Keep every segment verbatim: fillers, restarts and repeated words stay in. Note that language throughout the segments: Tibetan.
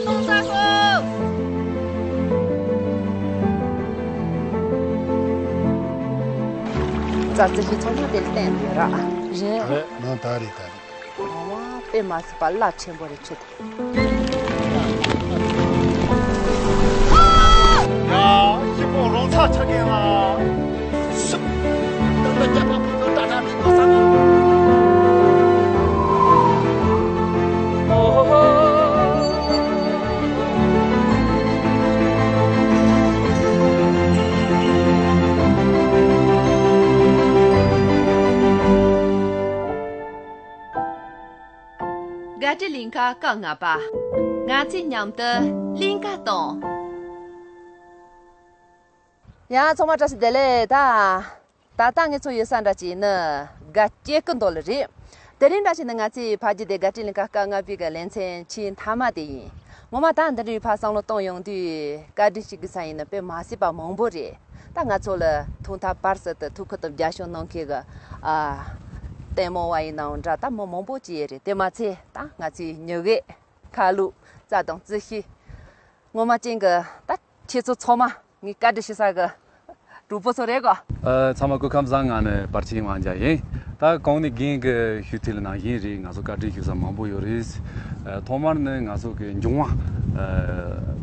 རྩྭ་རྩི་ཤིང་ཚང་མ་དེ་ལ་བརྟེན་ནས་ར། རེད། ནང་ད་རེད་ད་རེད། ཨ་མ་དཔེ་མ་སྲིད་པ་རླབས་ཆེན་པོ་རེད་ཁྱོད། ཡ། ཤི་པོ་རོང་ཚ་ཆ་གེ་ལ། ཤི། ད་ད་རྒྱ་པ་པོ་ད་ད་མི་གོ་ས་ན། དགའ་སྤྲོའི་གླིང་ག་སྐབས་ལྔ་པ། ང་ཚོས་མཉམ་དུ་གླིང་ག་གཏོང་། ཡ། ཚང་མ་བཀྲ་ཤིས་བདེ་ལེགས། ད་ད་ལྟ་ངེད་ཚོ་ཡོད་ས་འདྲ་ཅིག་ནི་དགའ་སྐྱེ་གི་མདོ་ལ་རེད། དེ་རིང་འདྲ་ཅིག་ནི་ང་ཚོའི་ཕ་རྒྱུད་སྡེ་དགའ་སྤྲོའི་གླིང་ག་སྐབས་ལྔ་པའི་གི་ལེ་ཚན་ཆེས་མཐའ་མ་དེ་ཡིན། ངོ་མ་ད་འདི་འདྲའི་བར་བསམ་བློ་གཏོང་ཡོང་དུས་བཀའ་དྲིན་ཞུ་དགོས་ས་ཡིན་ནི་དཔེ་མ་སྲིད་པ་མང་པོ་རེད། ད་ང་ཚོ་ལ་ཐོག་མཐའ་བར་གསུམ་དུ་ཐུགས་ཁུར་དང་རྒྱབ་སྐྱོར་གནང་མཁན་གྱི་ཨ་ལྟད་མོ་བ་ཡིན་ནའང་འདྲ། ད་མི་མང་པོ་ཅིག་ཡོད་རེད། དེ་མ་ཚད་ད་ང་ཚོའི་མྱི་རྒས་ཁ་ལུག་རྩྭ་དང་རྩི་ཤིང་ངོ་མ་ཅན་གྱི་ད་ཁྱེད་ཚོ་ཚང་མ་ངས་བཀའ་དྲིན་ཞུ་ས་གི་གྲོགས་པོ་ཚོ་རེད་གོ། ཨ། ཚང་མ་སྐུ་ཁམས་བཟང་། ང་ནི་པར་ཆེན་དབང་རྒྱལ་ཡིན། ད་གོང་ནས་རྒན་གྱིས་ཞུས་དེ་ལ་ནང་བཞིན་རེད། ང་ཚོ་བཀའ་དྲིན་ཞུ་ས་མང་པོ་ཡོད་རེད། ཨ། ཐོག་མར་ནི་ང་ཚོ་གི་འབྱུང་བ་ཨ་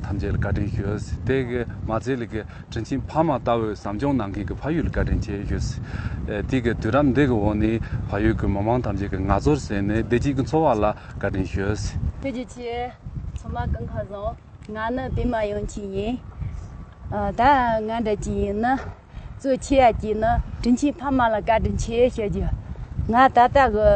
ཐམས་ཅད་ལ་བཀའ་དྲིན་ཞུ། དེ་གི་མ་ཚད་ལ་གི་དྲིན་ཆེན་ཕ་མ་ལྟ་བུའི་ཟབ་སྦྱོང་གནང་མཁན་གྱི་ཕ་ཡུལ་ལ་བཀའ་དྲིན་ཆེ་ཞུ། ཨ། དེ་གི་དུས་རབས་འདི་གི་འོག་ནས་ཕ་ཡུལ་གྱི་མི་མང་ཐམས་ཅད་ཀྱི་མངའ་གསོལ་ཟེར་ནས་བདེ་སྐྱིད་ཀྱི་འཚོ་བ་ལ་བཀའ་དྲིན་ཞུ། ཐུགས་རྗེ་ཆེ། ཚང་མ་སྐུ་ཁམས་བཟང་། ང་ནི་པད་མ་དབྱངས་ཅན་ཡིན། ཨ། ད་ང་འདྲ་ཅིག་ཡིན་ན། གཙོ་ཆེ་ཡ་གཅིག་ནི་དྲིན་ཆེན་ཕ་མ་ལ་བཀའ་དྲིན་ཆེ་ཞུ་རྒྱུ། ང་ད་ལྟ་གི་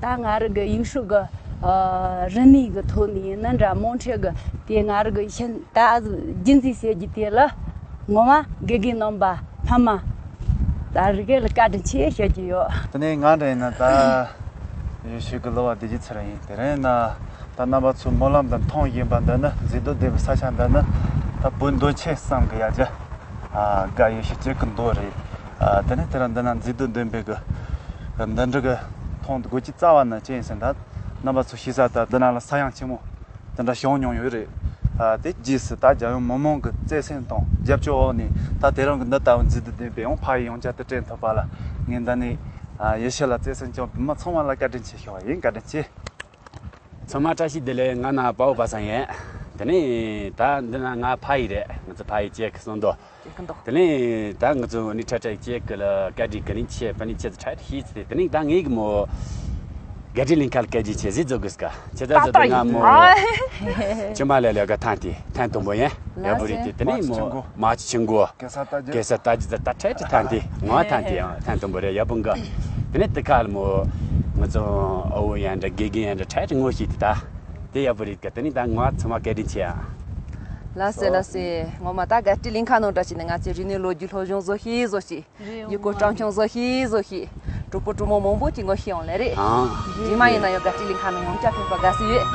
ད་ང་རང་གི་ཡུལ་ཤུལ་གི་ཨ་རིག་གནས་གི་ཐོག་ནས་ཡིན་ན་འདྲ། མོན་ཁྲོད་གི་དེ་ང་རང་གི་ཤིང་ད་རྒྱུན་འཛིན་ཟེར་རྒྱུ་དེ་ལ་ངོ་མ་དགེ་རྒན་རྣམ་པ་ཕ་མ་ད་རེ་གི་ལ་བཀའ་དྲིན་ཆེ་ཞུ་རྒྱུ་ཡོད། དེ་ནས་ང་འདྲ་ཡིན་ན་ད་ཡུལ་ཤུལ་གི་གླུ་བ་བདེ་སྐྱིད་ཚེ་རིང་ཡིན། དེ་རིང་ན། ད་རྣམ་པ་ཚོས་སྨོན་ལམ་དང་མཐོང་བཞིན་པ་འདི་ནི། མཛེས་སྡུག་ལྡན་པའི་ས་ཆ་འདི་ནི། ད་བོད་འདོད་ཆེན་བསམ་གི་ཡ་གྱི་ཨ་དགའ་ཡོད་ཤི་སྐྱེ་གི་མདོ་རེད། ཨ་དེ་ནས་དེ་རིང་འདི་ན་མཛེས་སྡུག་ལྡན་པའི་གི་འདི་འདྲ་གི་མཐོང་དགོས་ཀྱི་རྩ་བ་ནི་ཅི་ཡིན་ཟེར་ན། ད་རྣམ་པ་ཚོ་ཤེས་ས་ད་འདི་ན་ལ་ས་ཡང་ཆེན་མོ་འདི་འདྲ་བྱུང་མྱོང་ཡོད་རེད། ཨ་དེ་རྗེས་སུ་ད་རྒྱལ་ཡོངས་མི་མང་གི་བརྩེ་སེམས་དང་རྒྱབ་སྐྱོར་འོག་ནས་ད་དེ་རིང་གི་འདི་ལྟ་བུ་མཛེས་སྡུག་ལྡན་པའི་ཡང་ཕ་ཡི་ཡང་བསྐྱར་དུ་དྲན་ཐུབ་པ་ལ་ངས་འདི་ནས་ཨ་ཡེ་ཤེས་ལ་བརྩེ་སེམས་ཀྱང་མི་ཚང་མ་ལ་བཀའ་དྲིན་ཆེ་ཞུ་བ་ཡིན། བཀའ་དྲིན་ཆེ། ཚང་མ་བཀྲ་ཤིས་བདེ་ལེགས། ང་ནི་དཔའ་བོ་པ་སངས་ཡིན། དེ་ནས་ད་འདི་ན་ང་ཕ་ཡི་རེད། ང་ཚོ་ཕ་ཡི་སྐྱེ་གི་སོང་དོ། སྐྱེ་གི་འདུག་དེ་ནས་ད་ང་ཚོ་ནི་ཁྲ་ཁྲ་སྐྱེ་གི་ལ་བཀའ་དྲིན་གི་རིན་ཆེ་པ་ནི་ཆེ་ཚ་ཁྲ་ཤིས་ཚེ། དེ་ནས་ད་ངའི་གི་མོ་ག་དྲི་ལིང་ཁལ་སྐད་ཀྱི་ཆེ་ཟི་ཛོ་གི་སྐ་ཆེ་ད་ད་ཛོ་ད་ང་ཡིན་མོ་ཨ། ཅི་མ་ལེ་ལེ་ག་ཐན་ཏི་ཐན་དུམ་བུ་ཡིན། ཡ་བུ་རི་ཏི། དེ་ནས་མོ་མ་ཆི་ཆི་མགོ། གེ་ས་ཏ་ཇི། གེ་ས་ཏ་ཇི་ད་ད་ཁྲལ་ཏི་ཐན་ཏི་ངོ་ཐན་ཏི་ཡང་ཐན་དུམ་བུ་རེ་ཡ་བུ་འགའ། དེ་ནས་ཏི་ཁ་ལ་མོ་ང་ཚོ་ཨོ་ཡན་འདྲ་དགེ་རྒན་ཡན་འདྲ་ཁྲལ་ཏི་ངོ་ཤེས་ཏི་ད། དེ་ཡ་བུ་རི་ཀ་དེ་ནས་ད་ངོ་ཚང་མ་སྐད་འཕྲིན་ཆེ་ཡ། ལགས་སེ་ལགས་སེ། ངོ་མ་ད་ག་ཏི་ལིང་ཁ་ནང་འདྲ་ཞིག་ནས་ང་ཚོའི་རིག་གནས་ལོ་རྒྱུས་སློབ་སྦྱོང་བཟོ་ཤེས་བཟོ་ཤེས། ཡུལ་སྐོར་སྤྲོ་འཆམ་བཟོ་ཤེས་བཟོ་ཤེས། གྲོགས་པོ་གྲོགས་མོ་མང་པོ་ཅིག་ངོ་ཤེས་ཡོང་ལེ་རེད། ཨང་། རྗེས་མ་ཡིན་ན་ཡང་ག་ཏི་ལིང་ཁ་ནང་ཡང་བསྐྱར་ཕེབས་པ་དགའ་བསུ་ཡོད།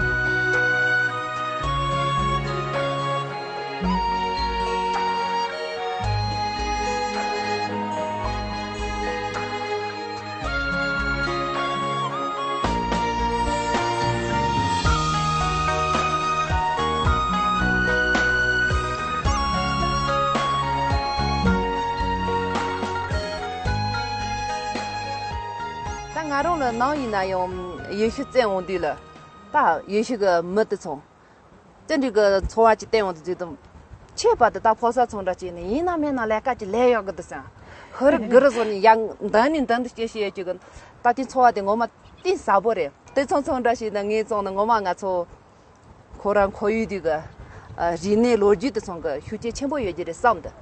ད་ང་རང་ལ་ནང་ཡིན་ན་ཡང་ཡུལ་ཤུལ་བཙན་འོང་དུས་ལ། ད་ཡུལ་ཤུལ་གི་མི་དེ་ཚོ། དེ་འདྲའི་གི་འཚོ་བ་ཅིག་བསྟན་འོང་དུས་ཙམ། ཁྱད་པར་དུ་ད་ཕོ་གསར་ཚོ་འདྲ་ཅིག་ནི་ཡིན་ན་མིན་ན་ལས་ཀ་ཅིག་ལས་ཡག་གི་འདུག་ཟེར། ཧུ་རི་གུ་རི་བཟོ་ནས་ཡང་འདི་ནས་འདི་འདི་སྐྱེ་ཤེས་ཡོད་ཀྱི་གི། ད་དེ་འཚོ་བ་དེ་ངོ་མ་གཏིང་ཟབ་པོ་རེད། དེ་ཚོ་ཚོ་འདྲ་ཞིག་ནི་ངས་བཙོང་ནི་ངོ་མ་ང་ཚོ་ཁོ་རང་ཁོར་ཡུག་དེ་གི་རིག་གནས་ལོ་རྒྱུས་དེ་ཚོ་གི་ཤུགས་རྐྱེན་ཆེན་པོ་ཡོད་ཀྱི་རེད་བསམ་འདུག་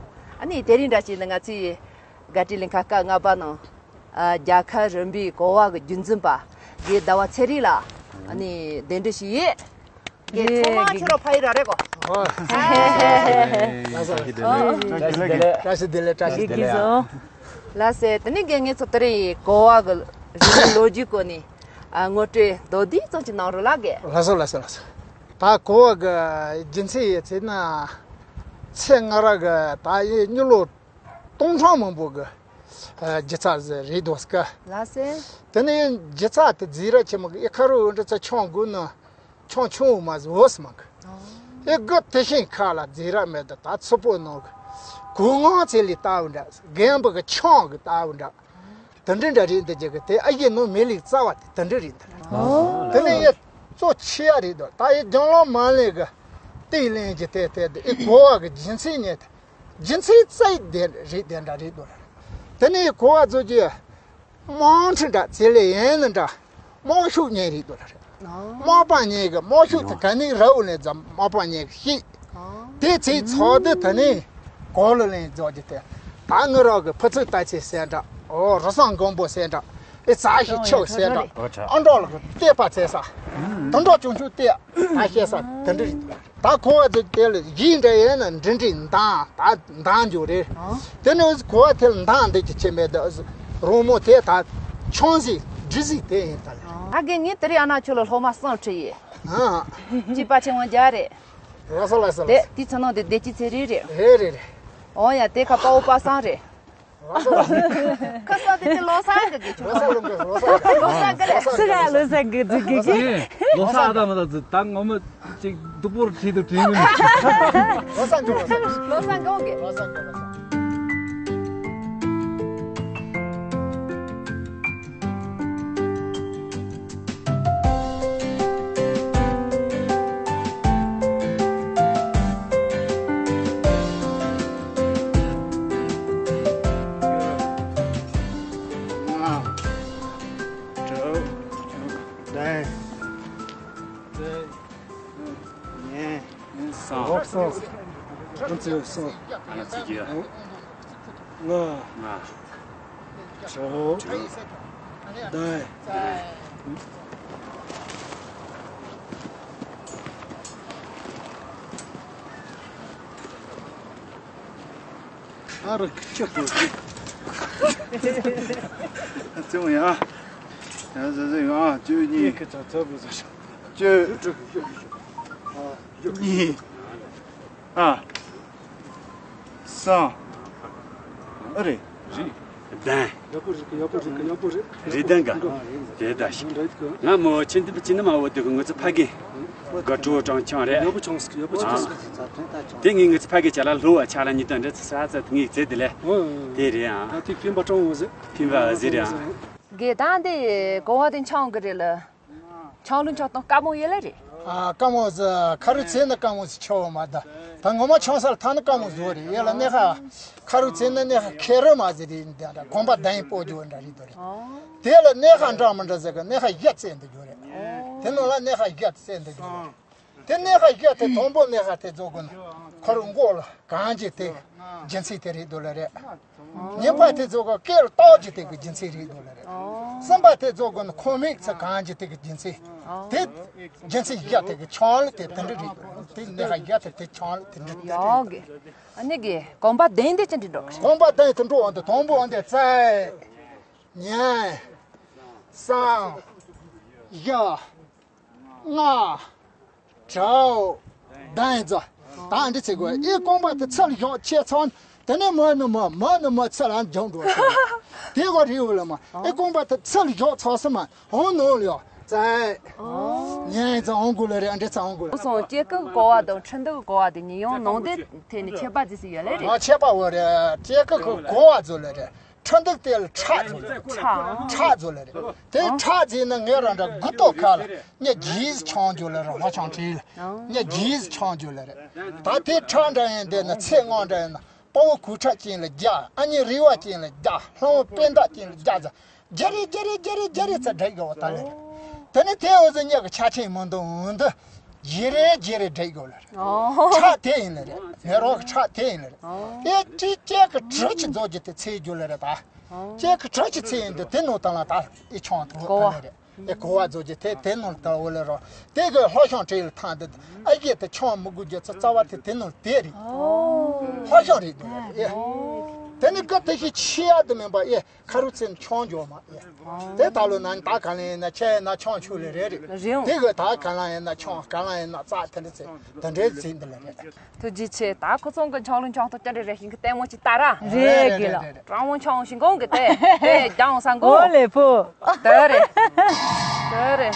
ཨ་ནི་དེ་རིང་འདྲ་ཞིག་ནི་ང་ཚོའི་ག་ཏི་ལིང་ཁ་སྐབས་ལྔ་པ་ནང་རྒྱལ་ཁབ་རིམ་པའི་གོ་བ་གི་རྒྱུན་འཛིན་པ་དགེ་ཟླ་བ་ཚེ་རིང་ལགས་ཨ་ནི་གདན་འདྲེན་ཞུས་ཡོད། རེད། ཚང་མ་ཁྱོད་རང་ཕ་ཡུལ་ར་རེད་གོ། ལགས་སོ། བཀྲ་ཤིས་བདེ་ལེགས། བཀྲ་ཤིས་བདེ་ལེགས། བཀྲ་ཤིས་བདེ་ལེགས། བཀྲ་ཤིས་བདེ་ལེགས། ལགས་སེ། དེ་ནས་རྒན་ངེད་ཚོ་དེ་རིང་གོ་བ་གི་རིག་གནས་ལོ་རྒྱུས་སྐོར་ནས་ཨ་ངོ་སྤྲོད་མདོར་བསྡུས་ཙམ་ཅིག་གནང་རོགས་ལགས་རྒན། ལགས་སོ་ལགས་སོ་ལགས་སོ། ད་གོ་བ་གི་རྒྱུ་མཚན་ཡོད་ཚེ་ན། ཚེ་སྔ་རབས་གི་ད་ཡི་མྱི་ལོ་སྟོང་ཕྲག་མང་པོ་གི་ཨ་རྒྱུ་ཆ་ཟིག་རེད་འདུག་སྐ། ལགས་སེ། དེ་ནས་རྒྱུ་ཆ་དེ་རྫས་ར་ཆེན་མོ་གི་ཨེ་ཁ་རུ་འདྲ་ཚ་ཆང་དགོས་ན། ཆང་ཆུང་བོ་མ་ཟིག་འོ་སི་མ་གི། ཨེ་དགུ་དེ་བཞིན་ཁ་ལ་རྫས་ར་མེད་དུ་ད་ཚུར་པོ་ནང་གི་གོས་ངང་ཚེ་ལས་ལྟ་བུ་འདྲ། རྒན་པོ་གི་ཆང་གི་ལྟ་བུ་འདྲ། དེ་འདྲ་འདྲ་རེད་འདི་རྒྱུ་གི་དེ་ཨ་ཡེ་ནོ་མེ་ལིག་རྩ་བ་དེ་དེ་འདྲ་རེད་འདི། དེ་ནས་ཡེ་གཙོ་ཆེ་ཡ་རེད་འདུག་ད་ཡེ་རྒྱང་ལོ་མ་ལེན་གི་དེ་ལེན་གྱི་དེ་དེ་དེ་ཨེ་གོ་བ་གི་རྒྱུ་མཚན་ཉེ་དེ་རྒྱུ་མཚན་རྩ་ཡི་དེ་རེད་དེ་འདྲ་རེད་འདུག་དེ་ནས་གོ་བ་ཚོ་གི་དམག་ཁྲི་འདྲ་ཚེ་ལས་ཡན་ནི་འདྲ། དམག་ཤུགས་ཉེ་རེད་འདུག་ལ་རེད། དམག་པ་ཉེ་གི་དམག་ཤུགས་དེ་ག་ནས་ར་འུ་ལས་ཙམ་དམག་པ་ཉེ་གི་ཤིག་དེ་ཚེ་ཚོགས་འདུ་དེ་ནས་གོ་ལ་ལེན་རྫོགས་ཀྱི་དེ། ད་ངི་རང་གི་ཕུ་ཚུགས་ལྟ་ཚེ་སེ་འདྲ། ཨོ་རུ་སང་མགོན་པོ་སེ་འདྲ། ཨེ་ཙ་ཞིག་ཆོག་སེ་འདྲ། ཨ་འདྲ་ལ་གི་བལྟས་པ་ཚེ་ས་དུ་འགྲོ་ཆུང་ཆུང་བལྟས། ད་ཤེས་ས་དེ་འདྲ་རེད། ད་གོ་བ་ཚོ་དེ་ལ་གཞི་འདྲ་ཡིན་ན་འདྲི་འདྲི་འདང་ད་འདང་རྒྱུ་རེད། དེ་ནས་གོ་བ་དེ་ལ་འདང་འདི་ཀྱི་ཆེ་མེད་ད་རོང་མོ་དེ་ད་ཆང་ཟིག་འདྲི་ཟིག་དེ་ཡིན་ད་ལ། ཨ་རྒན་ངས་དེ་རིང་ཨ་ན་ཁྱོད་ལ་སློབ་མ་གསུམ་ཁྲིད་ཡིན། ཨ་གཅིག་པ་ཆེན་མོ་རྒྱ་རེད། ལ་ས་ལ་ས་ལ་དེ་ས། དེ་ཚོ་ནང་དེ་བདེ་སྐྱིད་ཚེ་རིང་རེད། རེད་རེད་རེད། འོ་ཡ་དེ་ཁ་དཔའ་བོ་པ་སངས་རེད། ཁ་ས་དེ་ཚེ་ལོ་སངས་གི་གི་ཆུ་ལོ་ས་ལོ་ལོ་ས་ལོ་སངས་གི་རེད། སུ་ག་ལོ་སངས་གི་ཚུགས་གི་གི། ལོ་ས་ཨ་ད་མ་ད་ཚུ་ད་ངོ་མ་ཅིག་སྡུག་པོར་ཁྲིད་དུ་བྲིས་མིན། ལོ་སངས་གི་ལོ་སངས་གི་ལོ་སངས་གི་ལོ་སངས་གི་ལོ་སངས་གི། ལྔ། དྲུག་བདུན། བརྒྱད། གཉིས། གསུམ། ལྔ། ཚིག་གི་ཡ། ལྔ། ལྔ། དྲུག་དྲུག་བདུན། ཨ་རོ་ཁྱོད་པོ། ཙི་མོ་ཡ། ཡ་ཟ་ཟ་ཡ་ཨ་བཅུ་གཉིས། ཁྱོད་ཚ་ཚ་པོ་ཟ་ཤ། བཅུ་གཉིས། ཨ། གསུམ། ཨ་རེད། རེད། བདུན། ཡག་པོ་རེད་ཡག་པོ་རེད་ཡག་པོ་རེད། རེད་བདུན་ག་དེ་ད་ཤི། ང་མོ་ཆེན་དུ་ཅི་ནི་མ་འོ་དུ་ངོ་ཚ་ཕ་གི། ག་ཀྲོ་ཀྲང་ཆང་རེད། ཡག་པོ་ཆང་ཡག་པོ་ཆང་། དེ་ངའི་ངོ་ཚ་ཕ་གི་ཅ་ལ་ལྷོ་བ་ཆ་ལ་ཉི་དང་འདྲ་ཚ་ས་ཚ་ངའི་རྩེ་དེ་ལས། དེ་རེད་ཨ། ད་དེ་ཕིན་པ་ཀྲང་འོ་ཟེར། ཕིན་པ་ཟེར་རེད་ཨ། གེ་དང་དེ་གོ་བ་དེ་ཆང་གི་རེད་ལ། ཆང་ལུང་ཆང་གཏོང་དཀའ་མོ་ཡོད་ལ་རེད། ཨ་དཀའ་མོ་ཟེར་ཁ་རུ་ཚེ་ན་དཀའ་མོ་ཟེར་ཆོག་མ་ད། ད་ངོ་མ་ཆང་སར་ཐང་ན་དཀའ་མོ་བཟོ་རེད་ཡོད་ལ་གནས་ཁ། ཁ་རུ་ཚེ་ན་གནས་ཁ་ཁེ་རུ་མ་ཟེར་རེད་འདི་འདྲ་གོམ་པ་བདུན་སྤོ་རྒྱུ་འདྲ་རེད་དོ་རེད། དེ་ལ་གནས་ཁ་འདྲ་མི་འདྲ་ཟེར་གི་གནས་ཁ་བཞི་བཙལ་འདི་རྒྱུ་རེད། དེ་ནང་ལ་གནས་ཁ་བཞི་བཙལ་འདི་རྒྱུ་རེད། དེ་གནས་ཁ་བཞི་དེ་དང་པོ་གནས་ཁ་དེ་ཚོ་ཀུན་ཁོ་རུ་མགོ་ལ་གང་ཅི་དེ་རྒྱུ་མཚན་དེ་རེད་འདུག་ལ་རེད། གཉིས་པ་དེ་ཚོ་ག་སྐེ་ལ་རྟགས་ཀྱི་དེ་གི་རྒྱུ་མཚན་རེད་འདུག་ལ་རེད། གསུམ་པ་དེ་ཚོ་ག་ནི་ཁོ་མིག་ཚ་གང་གི་དེ་གི་རྒྱུ་མཚན། དེ་རྒྱུ་མཚན་བཞི་དེ་གི་ཆང་ལ་དེ་དེ་འདྲ་རེད་འདུག་དེ་གནས་ཁ་བཞི་དེ་དེ་ཆང་ལ་དེ་འདྲ་དེ་ཡོད་རེད། གི་ཨ་ནི་གི་གོམ་པ་བདུན་དེ་ཅི་འདྲ་འགྲོ་གི་རེད། གོམ་པ་བདུན་དེ་འགྲོ་འོང་དེ་དང་པོ་འོང་དེ་རྩ། གཉིས། གསུམ། བཞི། ལྔ། དྲུག་བདུན་ཙམ། ད་འདི་ཚེ་དགོས་ཨེ་རྐང་པ་དེ་ཚུར་ལ་བཞག་ཆེ་ཚང་། དེ་ནས་མ་ནི་མ་མ་ནི་མ་ཚུར་ལ་འཇོག་འགྲོ་ཞིག་དེ་ག་རེད་འོ་ལ་མ་ཨེ་རྐང་པ་དེ་ཚུར་ལ་བཞག་ཚང་སི་མ་འོང་ནོ་ལ་ཡོ་ཙའི། ཉན་ཙམ་འོང་དགོས་ལ་རེད་འདི་ཚ་འོང་དགོས་ལ། སོང་སྐྱེ་རྒུ་གོ་བ་དང་ཁྲི་འདུག་གོ་བ་དེ་གཉིས་ཡང་ནང་དེ་ཐད་ནས་ཁྱད་པར་ཅི་ཞིག་ཡོད་ལེ་རེད། ཨ་ཁྱད་པར་འོ་རེད་སྐྱེ་རྒུ་གོ་བ་ཚོ་ལ་རེད། ཁྲ་འདུག་དེ་ལ་ཁྲག་བཟོ་ལེ། ཁྲག་ཁྲག་བཟོ་ལེ་རེད། དེ་ཁྲག་བཟོས་ན་ངས་རང་འདྲ་དགུ་ཏོ་ཁ་ལ་ཉ་རྗེས་ཆང་རྒྱུ་ལེ་རེད། ལྷ་ཆང་བྲིས་ལ་ཉ་རྗེས་ཆང་རྒྱུ་ལེ་རེད། ད་དེ་ཁྲག་འདྲ་ཡིན་དེ་ན་ཚེ་སྔོན་འདྲ་ཡིན་ན་དཔའ་བོ་གུར་ཁྲག་ཅན་ལ་རྒྱ། ཨ་ནི་རི་བ་ཅན་ལ་རྒྱ། ལྷ་བོ་པད་ཟླ་ཅན་ལ་རྒྱ་ཟ། རྒྱ་རེ་རྒྱ་རེ་རྒྱ་རེ་རྒྱ་རེ་ཚ་འདྲ་གི་བ་ད་ལེ་རེད། དེ་ནི་དེ་འོ་ཟེ་ཉ་གི་ཆ་ཆེན་མི་འདུག་འོན་ཏེ། རྗེ་རེ་རྗེ་རེ་འདྲེས་དགོས་ལ་རེད། ཨོ། ཁྲག་དེ་ཡིན་ལ་རེད། མེ་རོ་གི་ཁྲག་དེ་ཡིན་ལ་རེད། ཨོ། དེ་ཅི་སྐྱེ་གི་གྲི་ཅི་མཛོ་རྒྱུ་དེ་ཚེ་རྒྱུ་ལ་རེད་ད། ཨོ། སྐྱེ་གི་གྲི་ཅི་ཚེ་ཡིན་དུ་དེ་ནོ་དང་ལ་ད་ཨི་ཆང་དུ་གོ་བ་ལ་རེད། ཨི་གོ་བ་མཛོ་རྒྱུ་དེ་དེ་ནོ་ལ་ད་འོ་ལ་རོ། དེ་གི་ལྷོ་ཤང་བྲེ་ལ་ཐང་དུ་ཨ་ཡེ་དེ་ཆང་མི་དགོས་རྒྱུ་ཚ་རྩ་བ་དེ་དེ་ནོ་ལ་དེ་རེད། ཨོ། ལྷོ་ཤང་རེད་དུ་ལ་རེད། དེ་ནི་གི་དེ་ཤི་ཆི་ཡ་དུ་མིན་པ་ཨི། ཁ་རུ་ཚེ་ཆང་འཇོག་མ་ཨེ། དེ་ད་ལོ་ན་ད་ག་ལ་ཡིན་ན་ཆེ་ཡིན་ན་ཆང་ཆུ་ལེ་རེད་རེད། རེད་འོང་། དེ་གི་ད་ག་ལ་ཡིན་ན་ཆང་ག་ལ་ཡིན་ན་རྩ་དེ་འདྲ་ཚེ་དེ་འདྲའི་ཚེ་འདི་ལ་རེད། ཐུགས་རྗེ་ཆེ། ད་ཁོ་ཚོང་གི་ཆང་ལུང་ཆང་ཐོག་ཅི་འདྲ་རེད་ཤིང་གི་ལྟད་མོ་ཅིག་ལྟ་ར། རེད་གི་ལ། རང་དབང་ཆང་ཤིང་གོང་གི་དེ་དེ་རྒྱང་ས་མགོ། ཨོ་ལེ་ཕུ། དེ་རེད། དེ་རེད།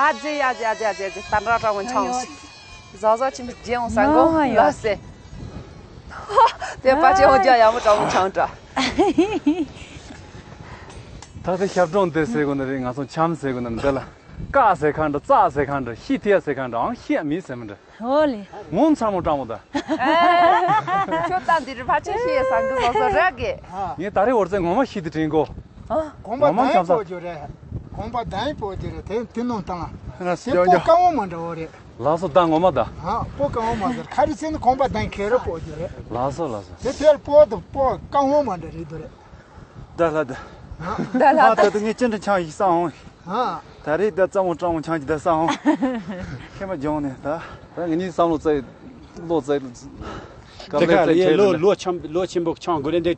ཨ་ཙི་ཡ་ཙི་ཡ་ཙི་ཡ་ཙི་ཙི། ད་འདྲ་སྤྲང་མོ་འཆང་ཞིག་བཟོ་བཟོ་ཆེན་པོ་རྗེས་འོང་ས་མགོ་ལ་སེ། དེ་པ་ཅེ་འོ་རྒྱ་ཡ་མོ་སྤྲང་མོ་འཆང་འདྲ། ད་ལྟ་ཞབས་བྲོ་འདི་ཟེར་དགོས་ནི་རེད། ང་ཚོ་འཆམ་ཟེར་དགོས་ནི་འདི་ལ། ཀ་ཟེར་ཁ་འདྲ། ཙ་ཟེར་ཁ་འདྲ། ཤི་ཐི་ཡ་ཟེར་ཁ་འདྲ། ཨང་ཤི་ཡ་མི་ཟེར་མི་འདྲ། ཨོ་ལེ། ངོ་མཚར་མོ་སྤྲང་མོ་ད། ཁྱོད་ད་འདི་རུ་ཕ་ཆེ་ཤི་ཡ་སང་གི་བཟོ་བཟོ་ར་གི། ངས་ད་རེས་འོར་ཚེ་ངོ་མ་ཤི་དི་དྲན་གོ། གོམ་པ་ངོ་མ་དང་འཁྱམ་ས། པོ་རྒྱུ་རེད། གོམ་པ་དང་པོ་རྒྱུ་རེད། དེ་དེ་ནང་དང་། དེ་པོ་ཀ་བོ་མ་འདྲ་བོ་རེད། ལགས་སོ། ད་ངོ་མ་ད། ཧ་པོ་ཀ་བོ་མ་འདྲ། ཁ་རི་སེ་ནི་གོམ་པ་དང་ཁེ་ར་པོ་རྒྱུ་རེད། ལགས་སོ་ལགས་སོ། དེ་དེར་པོ་དང་པོ་ཀ་བོ་མ་འདྲ་རེད་དོ་རེད། ད་ལ་ད། ད་ལ་ཨ་ད། ད་དུ་ངས་ཅི་འདྲ་འཆང་ཡིག་བསམ་འོང་། ཧ། ད་རེས་ད་ཙམ་མོ་སྤྲང་མོ་འཆང་གི་ད་བསམ་འོང་། ཁྱེད་མ་སྦྱོང་ནས་ད། ད་ངེད་གཉིས་བསམ་བློ་བཙལ། བློ་བཙལ། དཀའ་དེ་ལས་ཁ་བཙལ་ལས་ཁྱེད་ལོ་ལ། ལོ་ཆམ་ལོ་ཆེན་པོ་འཆང་དགོས་རེད་འདི།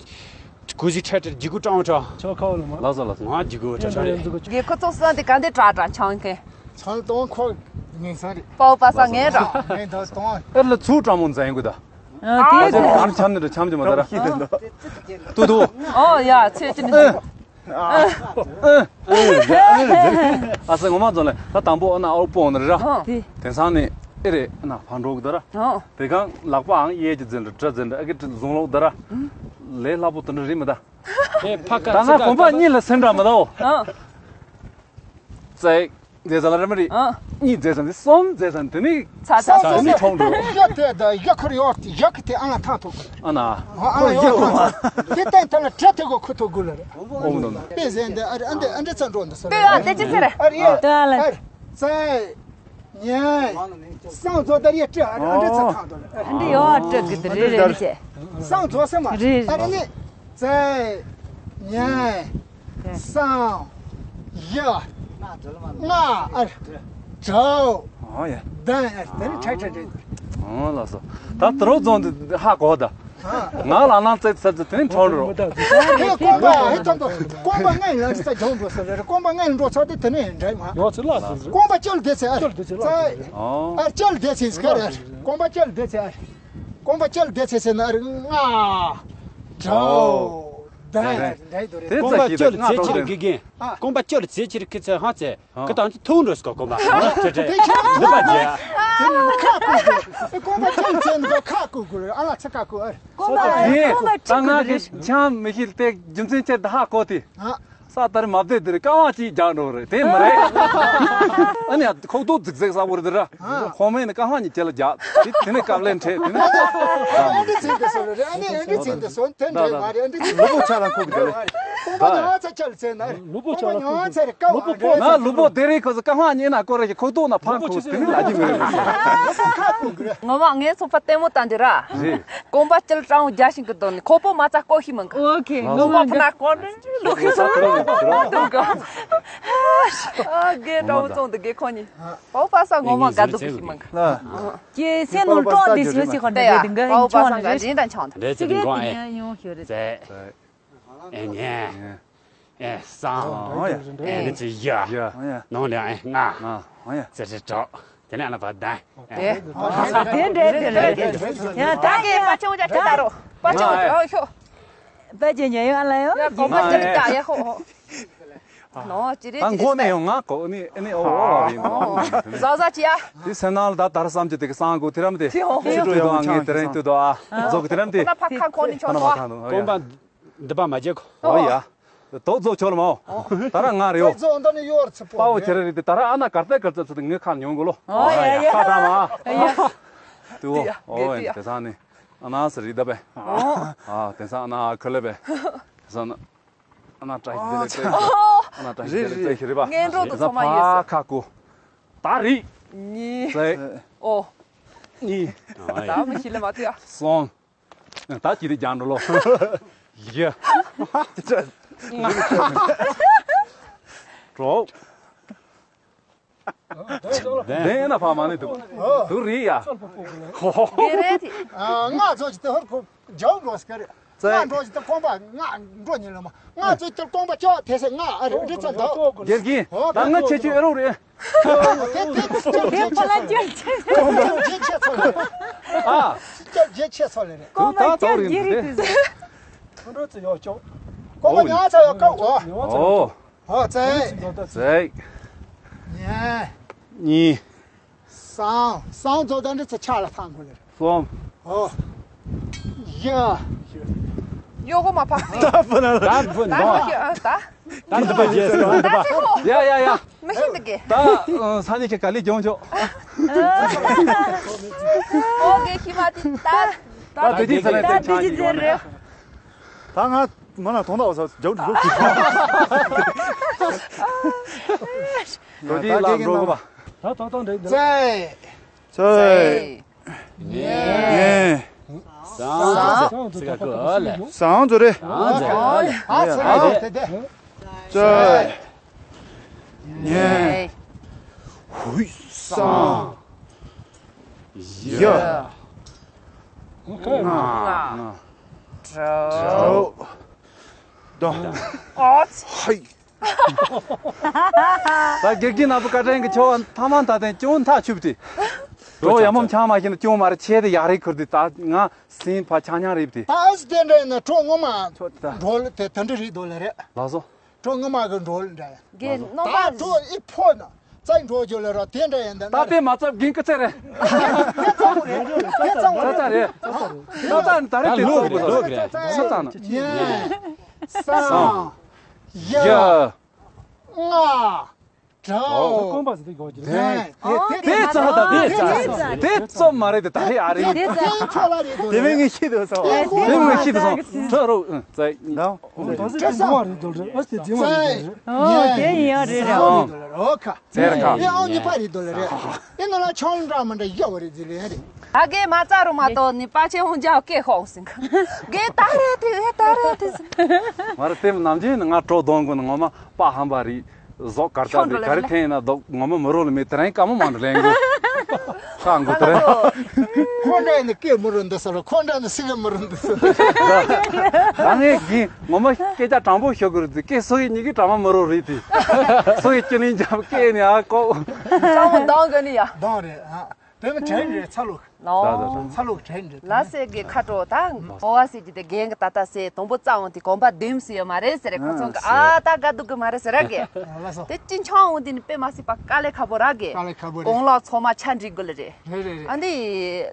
གུ་ཟི་ཁྲ་ཁྲ་ལྗིད་གུ་སྤྲང་བོ་ཁྲ། ཆོ་ཁ་བོ་ལ་མ། ལགས་སོ་ལགས་སོ། ང་ལྗིད་གུ་ཁྲ་ཁྲ་རེད། རྒྱལ་ཁོ་ཚོ་སོང་དེ་ག་འདི་དྲག་དྲག་འཆང་མཁན། ཚང་དོང་ཁོ་ངན་སང་རེད། པའོ་པ་ས་ངན་ར། ངན་དོ་དོང་། ཨེར་ལ་ཚུར་སྤྲང་མོ་འཛིན་དགོས་ད། ཨ་དེ་ཨ་ཅེ་གམ་འཆམ་ནི་འདྲ་འཆམ་གྱི་མ་ད་ར། ཏུ་ཏུ། ཨོ་ཡ་ཚེ་ཅི་ནི། ཨ་སེ་ངོ་མ་རྫོང་ལ་ད་དང་པོ་ཨ་ན་ཨོ་པོ་ནི་ར། ཨོ། དེ། དེང་སང་ནི་ཨེ་རེད་ཨ་ན་ཕར་འགྲོ་གི་ད་ར། ཨོ། དེ་གང་ལག་པའང་གཡས་ཀྱི་འཛིན་འདྲ་གྲ་འཛིན་འདྲ་ཨ་གི་བཟུང་ལོག་ད་ར། ལས་སླ་པོ་དེ་འདྲ་རེད་མི་ད། ཨེ་ཕ་ཀ་ད་ང་གོམ་པ་གཉིས་ལ་སེམས་འདྲ་མི་ད་ཨོ། ཨོ། ཙེ། ཟེར་ཙམ་ལ་རེད་མ་རེད། ཨ། གཉིས་ཟེར་ཙམ་དེ་གསུམ་ཟེར་ཙམ་དེ་ནི། ཚ་ཚ་ཚ་ཚ་ནི་ཚ་ཚ། གྲོང་འགྲོ། ཡ་དེ་ད་ཡ་ཁུར་ཡོད་ཡ་ཁུ་དེ་ཨ་ལ་ཐང་ཐོག་ཨ་ན། ཨ་ལ་ཡོད་ཐང་ཐོག་དེ་ཏན་ཏན་ལ་གྲ་དེ་གོ་ཁུ་ཐོག་གུ་ལ་རེད། ཨོ་མ་ནོ་ནོ། དཔེ་ཟེར་འདི་ཨ་རེ་ཨ་འདི་ཨ་འདྲ་ཚ་འགྲོ་འདི་སོ་དེ་ཡ་དེ་ཅི་ཚེ་རེད། ཨ་རེ་ཡ། དེ་ཨ་ལ། ཨ་རེ་ཙེ། ཉེ། སང་ཚོ་ད་རེ་ཏྲི་ཨ་རེ་ཨ་འདྲ་ཚ་ཐང་ཐོག་ལ། ཨ་འདི་ཡོད་ཨ་ཏྲི་གི་དེ་རེད་རེད་ནི་ཅེ། སང་ཚོ་སེ་མ། རེད་རེད། ཨ་རེ་ནི། ཙེ། ཉེ། སང་། ཡ། ང་ཨར། དྲའོ། ཨོ་ཡ། དན་ཨར་དེ་ནི་ཁྲ་ཁྲ་རེད། ཨོ་ལགས་སོ། ད་དྲོ་རྫོང་འདི་ཧ་གོ་ད། ང་ལ་ནང་ཙེ་ཙེ་ཙེ་དེ་ནི་ཁྲོ་རོ། ཧེ་རྐང་པ་ཧེ་ཐོན་པ་རྐང་པ་ངན་ལ་ཙེ་སྦྱོང་འགྲོ་ས་རེད། རྐང་པ་ངན་འགྲོ་ཚར་དེ་དེ་ནི་འདྲ་མ། ཡོ་ཚེ་ལ་ཟེར། རྐང་པ་ཅོལ་དེ་ཚེ་ཨར། ཅོལ་དེ་ཚེ་ལ་ཟེར། ཨོ། ཨར་ཅོལ་དེ་ཚེ་སྐར་ཨར། རྐང་པ་ཅོལ་དེ་ཚེ་ཨར། རྐང་པ་ཅོལ་དེ་ཚེ་ཟེར་ན་ཨར་ང་། དྲའོ། དན། དེ་ཙ་ཞིག་རྐང་པ་ཅོལ་ཙེ་ཁྱེར་གི་རྐང་པ་ཅོལ་ཙེ་ཁྱེར་གི་ཚེ་ཧ་ཙེ། ཨ། ཁི་དང་ཅི་ཐུག་འགྲོ་སི་ཁོ་རྐང་པ། ཨ། ཁྱེར་ཁྱེར། འདི་པ་ཇེ། དེ་ནི་ཁ་བསྐུ་དགོས། རྐང་པ་ཅོལ་ཙེ་ནི་ཁ་བསྐུ་དགོས། ཨ་ལ་ཚེ་ཁ་བསྐུ་ཨ། རྐང་པ་ཨ་ཁྱེར་ཁྱེར། ད་ང་གི་ཆང་མི་ཤི་སྟེ་རྒྱུ་མཚན་ཆེད་དུ་ཧ་གོ་དེ། ཨ། ས་ལྟར་མ་བདེ་དེར་ཀ་བ་ཅིག་རྒྱག་འགྲོ་རེད་དེ་མི་རེད། ཨ་ནི་ཁོག་ཏོ་ཛིག་ཛེག་ས་བོར་དེ་ར། ཁོ་མེད་ནི་ཀ་བ་གཉིས་ཁྱེད་ལ་རྒྱག་དེ་དེ་ནི་ཀབ་ལེན་ཁྲེད་དེ་ནི། ཨ་འདི་ཚིག་འདི་སོ་རེད། ཨ་ནི་ཨ་འདི་ཚིག་འདི་སོ་དེ་འདྲ་མ་རེད། ཨ་འདི་ཚིག་ལུ་བུ་ཆ་ལ་ཁུག་དེ་རེད། ཁོ་མ་ཉོ་ཚེ་རེད། ཀ་བ་ལུ་བུ་ཆ་ལ་ཁུག་དེ་རེད། ང་ལུ་བུ་དེ་རིང་ཁོ་ཚོ་ཀ་བ་གཉིས་ན་ཀོ་རེ་ཁོག་ཏོ་ན་ཕང་ཁུག་དེ་ནི་ལ་ཅི་མི་རེད། ངོ་མ་ངས་ཚོ་ཕ་ལྟད་མོ་བཏང་རྒྱུ་ར། རེད། རྐང་པ་ཅོལ་སྤྲང་བོ་རྒྱ་ཤིང་གི་དོན་ནི་ཁོ་པོ་མ་ཚ་ཀོ་ཤི་མང་གི། ཨོ་ཁེ། ངོ་མ་ཕ་ན་ཀོ་ནི་ལུག་གི་སོ་ལུག་གི་སོ་ལུག་གི། ཨ་གེ་སྤྲང་བོ་བཙོང་དུ་གེ་ཁོ་གཉིས། ཨོ་པ་ས་ངོ་མ་དགའ་སྡུག་ཤི་མང་གི། ལ། ཀྱེ་སེམས་ནང་སྤྲང་དེ་སུ་ཞིག་ཁོ་འདྲ་དེ་འགའ་ཨོ་པ་ས་འགའ་འཇིན་དང་ཆང་དང་། རེད་ཅེ་དེ་འགོ་ཨེ། ཡོང་ཤོར་རེད། ཨེ་ཉེ། ཨེ་སང་། ཨེ་ནི་ཅི་ཡ། ནང་ལ་ཨེ་ང་། ཙི་ཙི་གྲོགས། དེ་ནས་ཨ་ལ་བ་དན། དེ་འདྲ་དེ་འདྲ། ཡ་ད་གེ་པ་ཆུང་ཅག་ད་རོ། པ་ཆུང་ཅག་ཨོ་ཤོ། པ་ཅེ་ཉེ་ཡོ་ཨ་ལ་ཡོ། ཡ་གོ་པ་ཅེ་ཅག་ཡ་ཧོ་ཧོ། ནོ་ཅི་རེད་ད་ཅི་མགོ་ནས་ཡོང་ང་གོ་ནི་ཨ་ནི་ཨོ་ཨོ་ཨོ་ཡིན་ནོ། ཟ་ཟ་ཅི་ཡ། དེ་སེམས་ནང་ལ་ད་དར་བསམ་གྱི་དེ་གི་སང་གོ་དེ་རམ་དེ། ཕྱི་དྲོ་ཡོང་ངས་དེ་རིང་ལྟོས་དོ་ཨ། རྫོགས་གི་དེ་རམ་དེ། ཁོ་ན་ཕ་ཁ་ཁོ་ནི་ཆོག་ཐོ། རྐང་པ་འདི་པ་མ་བརྗེད་གོ། ཨོ་ཡ། དོག་རྫོགས་ཆོག་ལ་མའོ། ད་ར་ང་རེའོ། དོག་རྫོགས་འདི་ནི་ཡོར་ཚི་པོ། པའོ་ཁྱེད་རེ་རེ་དེ་ད་ར་ཨ་ན་གར་ཏེ་གར་ཙབ་ཙབ་དེ་ངའི་ཁ་ཉོན་གོ་ལོ། ཨོ་ཡ་ཡ། ཁ་ད་མ། ཨོ་ཡ། དུ་ཨོ་ཨོ་ཡ་དེ་ས་ནི། ཨ་ན་ས་རི་ད་པེ། ཨ་དེ་ས་ཨ་ན་ཁ་ལེ་པེ། དེ་ས་ཨ་ན། ཨ་ན་ཏྲ་ཤི་དེ་ལེ་ཏྲ་ཤི། ཨ་ན་ཏྲ་ཤི་དེ་ལེ་ཏྲ་ཤི་རེ་པ། ངན་འགྲོ་དུ་ཚང་མ་ཡོད་ས། ཁ་ཀུ། ད་རི། ནི། ཙེ། ཨོ། ནི། ད་མི་ཤི་ལེ་མ་ཏུ་ཡ། སོང་། ད་ཅི་རི་རྒྱང་འགྲོ་ལོ། ཡ། གྲོགས། དེ་ན་ཕ་མ་ནི་འདུག་འདུག་རེད་ཡ། ཧོ་ཧོ། དེ་རེད་དེ། ང་ཚོ་ཅི་ཏེ་ཧོར་ཁོ་ཇའུ་འགྲོ་སི་ཀ་རེད། ཙེ། ང་འགྲོ་ཅི་ཏེ་ཁོང་པ་ང་འགྲོ་ཉིན་ལ་མ་ང་ཚོ་ཅི་ཏེ་ཁོང་པ་ཅོག་དེ་སེ་ང་ཨ་རེ་འདྲི་ཚ་འདུག་རྒྱལ་གིན་ད་ང་ཆེ་ཆེ་ཨེ་རོ་རེད། དེ་དེ་དེ་ཁོང་པ་ཅོག་ཆེ་ཆེ་ཚོ་ལ་ཨ། ཅོག་ཆེ་ཆེ་ཚོ་ལ་རེད། ཁོང་པ་ཅོག་རེད་དེ། ཁོང་པ་ཉ་ཚ་ཡོ་ཀ་འོ། ཨོ། ཨོ་ཙེ། ཙེ། ཉེ། གཉིས། སང་། སང་ཚོ་ད་འདྲི་ཚེ་ཆ་ལ་ཐང་གོ་ལེ། གསུམ། ཨོ། བཞི། ཡོ་གོ་མ་ཕ། ད་བུ་ན་ད་བུ་ད་ན་ད་ད་ད་འདི་པ་རྗེས་སུ་འདི་པ། ཡ་ཡ་ཡ། མི་ཤེས་འདུག་གི། ད་ས་ནས་ཁྱེད་ག་ལེ་གྱོང་ཆོག་ཨོ་གེ་ཁྱི་མ་དེ་ད། ད་དེ་དེ་ཚ་ལ་ད་དེ་ཅི་ཟེར་རེད། ད་ང་མ་ན་ཐོང་ད་བ་ས་ཇོག་ཇོག་གི། དོ་དེ་ལ་འགྲོ་གི་པ། ད་ཐོང་ཐོང་འདྲེ་འདི། ཙེ། ཙེ། ཉེ། ཉེ། སང་ཙི་ག་གོ་ལེ། སང་ཙི་རེད། སང་ཙི། ཨ་ཙི་རེད། ཙེ། ཉེ། ཧུད་སང་། ཡ། ང་། ང་། དྲུག་དྲུག་ད། ཨ་ཙི། ཧའི། ད་དགེ་རྒན་ནག་པོ་བཀའ་དྲིན་གྱིས་ཁྱོད་ཐ་མ་ད་ཐེངས་ཅུང་ཐག་ཆོད་དེ། གྲོགས་ཡ་མོ་ཆང་མ་ཤེས་ན་ཅུང་མ་རེད་ཆེ་དེ་ཡག་རེད་ཁུར་དེ་ད་ང་སེམས་ཕ་ཆང་ཉང་རེད་དེ། ད་ཨ་ཙི་དེ་འདྲ་ཡིན་ན་གྲོགས་ངོ་མ་ཁྱོད་ད་འགྲོ་ལ་དེ་དེ་འདྲ་རེད་དོ་ལ་རེད། ལགས་སོ། གྲོགས་ངོ་མ་གི་འགྲོ་ལ་འདྲ་ཡ། དགེ་ནོ་ད་མ་གྲོགས་ཨི་ཕོ་ན་ཙའི་འགྲོ་རྒྱུ་ལ་ར་དེ་འདྲ་ཡིན་ད་ད་ན་པེ་མ་ཚབ་རྒན་སྐུ་ཚེ་རེད། དེ་ཚང་མ་རེད། དེ་ཚང་མ་ཚ་ཚ་རེད། རེད། ཚ་ཚ་ད་རེད་དེ་ལོག་རེད་ལོག་རེད། ཚ་ཚ་ན། ཉེ། སང་། ཡ། ཡ། ང་། དྲའོ། ཨོ་ཀོང་པ་ཟེར་དེ་གོ་གི་རེད། དེ་དེ་ཙམ་ད་དེ་ཙམ་དེ་ཙམ་མ་རེད་དེ་ད་རེད་ཨ་རེད། དེ་ཙམ་ཁྱོད་ལ་རེད་དོ། དེ་མིན་ངས་ཤེས་དོ་སོ། དེ་མིན་ངས་ཤེས་དོ་སོ། ཁྲ་རོ་ཨུ་ཙའི། ད་དོ་ཟེར་དེ་མ་རེད་དོ་རེད། ཨོ་དེ་དེ་མ་རེད་དོ་རེད། ཨོ་དེ་ཡིན་ཡང་རེད་རེད། ཨོ་ཁ། ཙེར་ཁ། ཨེ་ཨོ་གཉིས་པ་རེད་དོ་ལ་རེད། ཨེ་ནོ་ལ་ཆང་འདྲ་མི་འདྲ་ཡག་པོ་རེད་ཟེར་ལེ་རེད། ད་གེ་མ་ཙ་རུ་མ་གཏོགས་ནི་པ་ཆེ་ཧོང་ཇའོ་ཀེ་ཧོང་སིང་གེ་ད་རེད་དེ་ད་རེད་དེ། ང་རེ་དེ་ནམ་རྒྱུན་ང་གྲོ་གདོང་གོ་ནི་ངོ་མ། པ་ཧམ་པ་རེད། ཟོག་གར་ལྟ་རེད། ག་རེ་འཐེན་ཡིན་ན་ཟོག་ངོ་མ་མི་རོ་ལ་མེད་དེ་རིང་དཀའ་མོ་མང་དུ་ལེན་དགོས། ཧྲང་དགོས་དེ་རིང་། ཁོ་འདྲ་ཡིན་ན་སྐད་མི་རུ་འདི་ཟེར་རོ། ཁོ་འདྲ་ནི་སི་གེ་མི་རུ་འདི་ཟེར། ད་ངས་གིན་ངོ་མ་སྐད་ཆ་དྲང་པོ་ཤོད་དགོས་རེད་དེ། སྐད་སོ་ཡི་ཉི་གི་དྲང་མ་མི་རོ་རེད་དེ། སོ་ཡི་ཅི་ལིན་འཇམ་སྐད་ནི་ཨ་ཀོ། གཙང་མོ་འདང་གི་ནི་ཡ། འདང་རེད་ཨ། དེ་ནི་དྲན་རེད་ཚ་ལུག་ལོ། ད་ད་ད། ཚ་ལུག་དྲན་རེད། ལ་སེ་གི་ཁ་དྲོ་ད་ཨོ་བ་སེ་གི་དེ་རྒན་གི་ད་ད་སེ་དང་པོ་རྩ་འོང་དེ་གོམ་པ་བདུན་སེ་ཡོད་མ་རེད་ཟེར་རེད། ཁོ་ཚོ་གི་ཨ་ད་དགའ་སྡུག་གི་མ་རེད་ཟེར་ར་གི། ལ་སོ། དེ་ཅི་འཆང་འོང་དེ་ནི་དཔེ་མ་སྲིད་པ་དཀའ་ལས་ཁག་པོ་ར་གི། དཀའ་ལས་ཁག་པོ་རེད། གོང་ལ་ཚོ་མ་ཆ་འགྲིག་དགོས་ལ་རེད། རེད་རེད་རེད། ཨ་འདི་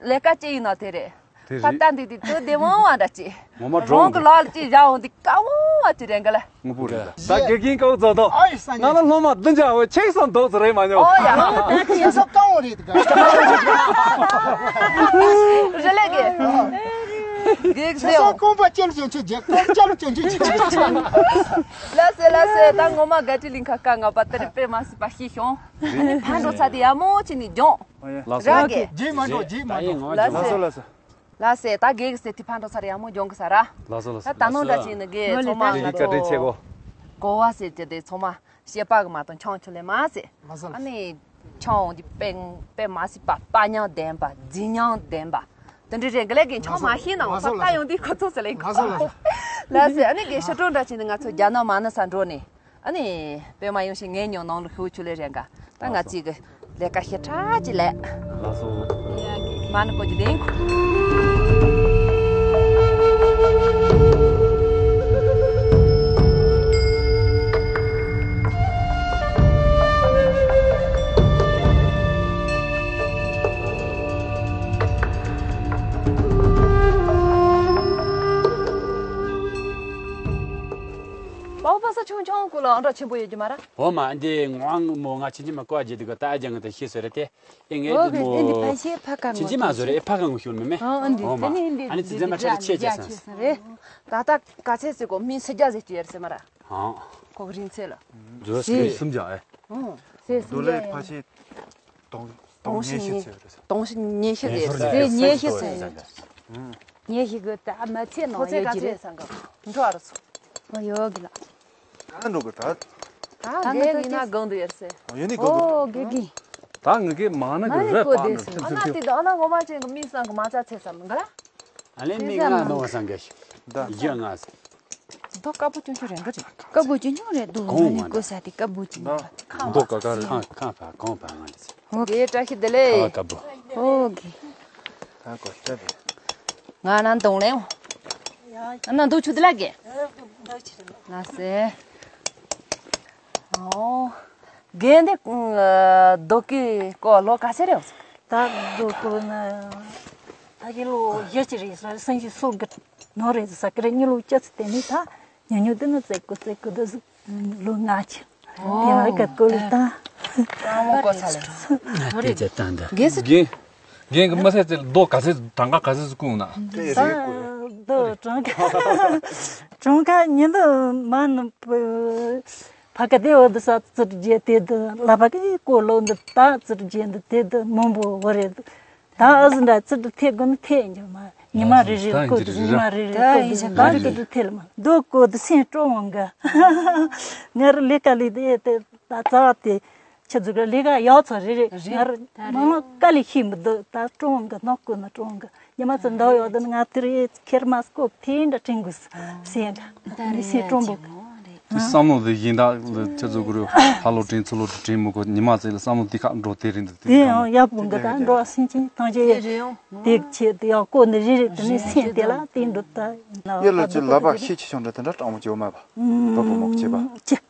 ལས་ཀ་ཅི་ཡིན་ན་དེ་རེད། དེ་ད་རེད། ལྟ་འདི་དེ་ཏུ་བདེ་མོ་བ་འདྲ་ཅི། ངོ་མ་རང་གི་ལག་ལ་ཅི་བཞག་འོང་དེ་དཀའ་མོ་བ་ཅི་རེད་ག་ལ། དངོས་པོ་རེད། ད་དགེ་རྒན་ཀའུ་ཛོ་དོ། ཨའི་ས་ང་ལ་སློབ་མ་བདུན་བརྒྱ་འོ་ཆེག་སང་འདོག་ཙི་རེད་མ་མྱོང་། ཨོ་ཡ། ད་ཁྱེད་ས་ཀའོ་རེད་ག །རེ་ལེ་གེ། གེག་ཁྱེད་ས་ཟེའོ། ཀོང་པ་ཅལ་ཅན་ཆུ་རྒྱག་ཀོང་ཅལ་ཅན་ཆུ་རྒྱག་ལ་སེ་ལ་སེ་ད་ངོ་མ་ག་ཏི་ལིང་ཁ་ཀ་ང་པ་ཏི་རི་པེ་མ་སི་པ་ཤི་ཤོང་། ཕན་འགྲོ་ས་དེ་ཡ་མོ་ཅི་ནི་ཇོང་། ལ་སོ། ར་གེ། ཇི་མ་འགྲོ་ཇི་མ་འགྲོ། ལ་སེ། ལ་སེ། ལ་སེ་ད་གེག་སེ་ཏི་ཕན་འགྲོ་ས་རེ་ཡ་མོ་ཇོང་གི་ས་ར། ལ་སོ་ལ་སོ། ད་ད་ནོ་འདྲ་ཅི་ནི་གེ་ཚོ་མ་ང་ཀ་ཏི་ཆེ་གོ། གོ་བ་སེ་ཏི་དེ་ཚོ་མ། ཤེས་པ་གི་མ་གཏོང་ཆང་ཆུ་ལེ་མ་ཟེར། ཨ་ནི་ཆང་འོང་དེ་དཔེ་དཔེ་མ་སྲིད་པ་དཔའ་མྱང་ལྡན་པ་རྫིག་མྱང་ལྡན་པ། དེ་འདྲ་རེད་གི་ལས་ཀྱི་ཆང་མ་ཤེས་ན་འོང་ས་ལྟ་ཡོང་དུས་ཁོ་ཚོ་ཟེར་ལེ་གི། ལ་སེ་ཨ་ནི་གི་ཤི་ཀྲོང་འདྲ་བྱས་ནས་ང་ཚོ་རྒྱ་ནག་མ་ནི་ས་འགྲོ་ནས་ཨ་ནི་དཔེ་མ་ཡོང་ཞིག་ངའི་ཉོ་ནང་ལ་ཤུགས་ཆུ་ལེ་རེད་ག །ད་ང་ཅིག་གི་ལས་ཀ་ཞེ་དྲག་ཅིག་ལས། ལགས་སོ། མ་ནི་ཀོ་ཅི་ལེན། པའོ་པ་ས་ཆུང་ཆུང་ཀུ་ལ་ཨང་གྲངས་ཆེན་པོ་ཡོད་ཀྱི་མ་ར། འོ་མ་འདི་ངོ་མོ་ང་ཆིན་ཅི་མ་ཀོ་ཨ་ཇེ་དི་ག་ད་ཨ་ཇང་གི་ད་ཤེས་སོ་རེད་དེ། ཨེ་ངས་འོ་འདི་གི་ཨེ་འདི་མོ་ཕ་ཤེས་ཕ་ཀ་ཆིན་ཅི་མ་ངོ་བཟོ་རེད། ཨེ་ཕ་ཀ་ངོ་ཤུལ་མེ་མེ། ཨ་འདི་འོ་མ་དེ་ནི་འདི་ཨ་ནི་ཙི་ཙི་མ་ཆ་རེ་ཆེ་ཆེ་སོང་། རེད། ད་ད་ག་ཚད་ཟེར་གོ་མི་སེ་རྒྱ་ཟེར་གྱི་ཡར་སེ་མ་ར། ཧང་། ཁོ་གི་རིན་ཚད་ལ། བཟོ་སི་སུམ་ཇ་ཨེ། ཨང་། སེ་སུམ་ཇ་ཡང་། ཕ་ཤེས་དང་དང་ཉེ་ཤེས་ཚེ་རེད། དང་ཉེ་ཤེས་ཟེར་སེ་ཉེ་ཤེས་ཟེར། ཉེ་ཤེས་གི་ད་མ་ཚད་ནང་ཡོད་ཀྱི་རེད། འགྲོ་ཨ་ར་ཚོ། ཨ་ཡོད་གི་ལ། ད་འགྲོ་གི་ད། ད་ད་གེ་གི་ན་གང་དུ་ཡར་སེ། ཡོད་ནི་གང་དུ། ཨོ་གེ་གི། ད་ངི་གེ་མ་ན་གི་རེད་པ་ནི་ཚིག་ཚིག་ཚིག་ཨ་ན་ཏི་ད་ཨ་ན་ངོ་མ་ཅན་གི་མི་སང་གི་མ་ཚ་ཚེ་སམ་ག་ལ། ཨ་ལེ་མི་ང་ནོ་སང་གེ་ཤི། ད་ཡ་ང་སེ། ད་དཀར་པོ་ཅུང་ཅུང་རེ་འགའ་ཅིག་དཀར་པོ་ཅུང་ཅུང་རེད་འདུག་གོང་ང་ནི་ཀོ་ས་དེ་དཀར་པོ་ཅུང་ཅུང་རེད། ཁང་པ་ག་ག་རེད། ཁང་ཁང་པ་གོང་པ་ང་ནི་ཚེ། ཨོ་གེ་བཀྲ་ཤིས་བདེ་ལེགས། ཁ་བ་དཀར་པོ། ཨོ་གེ། ད་གོ་ལྟ་རེད། ང་ནང་དུང་ལེན། ང་ནང་དུ་ཆུ་དེ་ལ་གེ། ང་སེ། ཨོ། རྒན་འདི་རྡོ་སྐུ་སྐོར་ལོ་ག་ཚོད་རེད། ད་རྡོ་སྐུ་ན་ད་གི་ལོ་བཞི་ཅིག་རེད་ཟེར། སེམས་ཤུགས་སོ་གི་ནོར་རེད་ཟེར་གི་རེད། གཉིས་ལོ་བཅུ་ཚོད་དེ་ནས་ད་ཉུང་ཉུང་དེ་ནས་བཙལ་དགོས་བཙལ་དགོས་འདུག་ལོ་ལྔ་ཅིག་དེ་བ་ག་སྐོར་ལ་ད། དྲང་མོ་གོ་ས་ལ། དེ་ཚོད་ད་འདི། རྒན་རྒན་གི་མི་ཚེ་ཚེ་རྡོ་ག་ཚོད་གྲངས་ཀ་ག་ཚོད་བསྐུངས་ན། ད་རྡོ་གྲངས་ཀ་གྲངས་ཀ་ཉིན་དུ་མ་ནུབ། ཕ་གི་དེ་འོ་དེ་ས་ཙིར་རྒྱས་དེ་དུ་ལ་ཕ་གི་ཀོ་ལོ་འདི་ད་ཙིར་རྒྱས་འདི་དེ་དུ་མང་པོ་འོ་རེད། ད་ཨ་ཟི་འདྲ་ཙིར་དུ་ཐེ་དགོས་ན་ཐེ་འགྱུར་མ། ཉི་མ་རེ་རེ་ཀོ་དུ་ཉི་མ་རེ་རེ་ཀོ་དུ་ད་ཙིར་དུ་ཐེ་ལ་མ་རྡོ་ཀོ་དུ་སེམས་སྤྲོ་འོང་གི། ང་རུ་ལས་ཀ་ལས་དེ་དེ་ད་ཙ་བ་དེ་ཁྱི་ཟུག་ལས་ཀ་ཡག་ཚོ་རེ་རེ་ང་རུ་མང་མང་དཀའ་ལས་ཤེས་མི་འདུག་ད་སྤྲོ་འོང་གི་ནོ་ཀོ་ན་སྤྲོ་འོང་གི། ཉི་མ་ཚོ་འདུག་ཡོད་དུ་ང་དེར་ཁེར་མ་སྐོབ་ཐེ་འདྲ་དྲན་དགོས་སེམས་འདྲ་མི་སེམས་སྤྲོ་འབུག་བསམ་བློ་དེ་ཡིན་ད་ལ་ཆ་ཚོད་དགོས་རེད། ཧ་ལོ་དྲན་ཚུར་ལོ་དྲན་མི་དགོས། ཉི་མ་ཚེ་ལ་བསམ་བློ་དེ་ཁ་འགྲོ་དེ་རིང་དུ་དེ་ཡང་ཡག་པོ་འགི་ད་འགྲོ་སེམས་ཅན་ཐམས་ཅད་དེ་ཆེད་དུ་ཡག་ཀོ་ནི་རེ་རེ་དེ་ནས་སེམས་དེ་ལ་དེ་འགྲོ་ད་ཡིན་ན་ཡོད་ལ་ཅི་ལ་བ་ཤེས་ཆེ་ཆུང་འདྲ་དེ་འདྲ་སྤྲང་མོ་བྱེད་མ་པ་བ་བུ་མོ་བྱེད་པ་ཅི་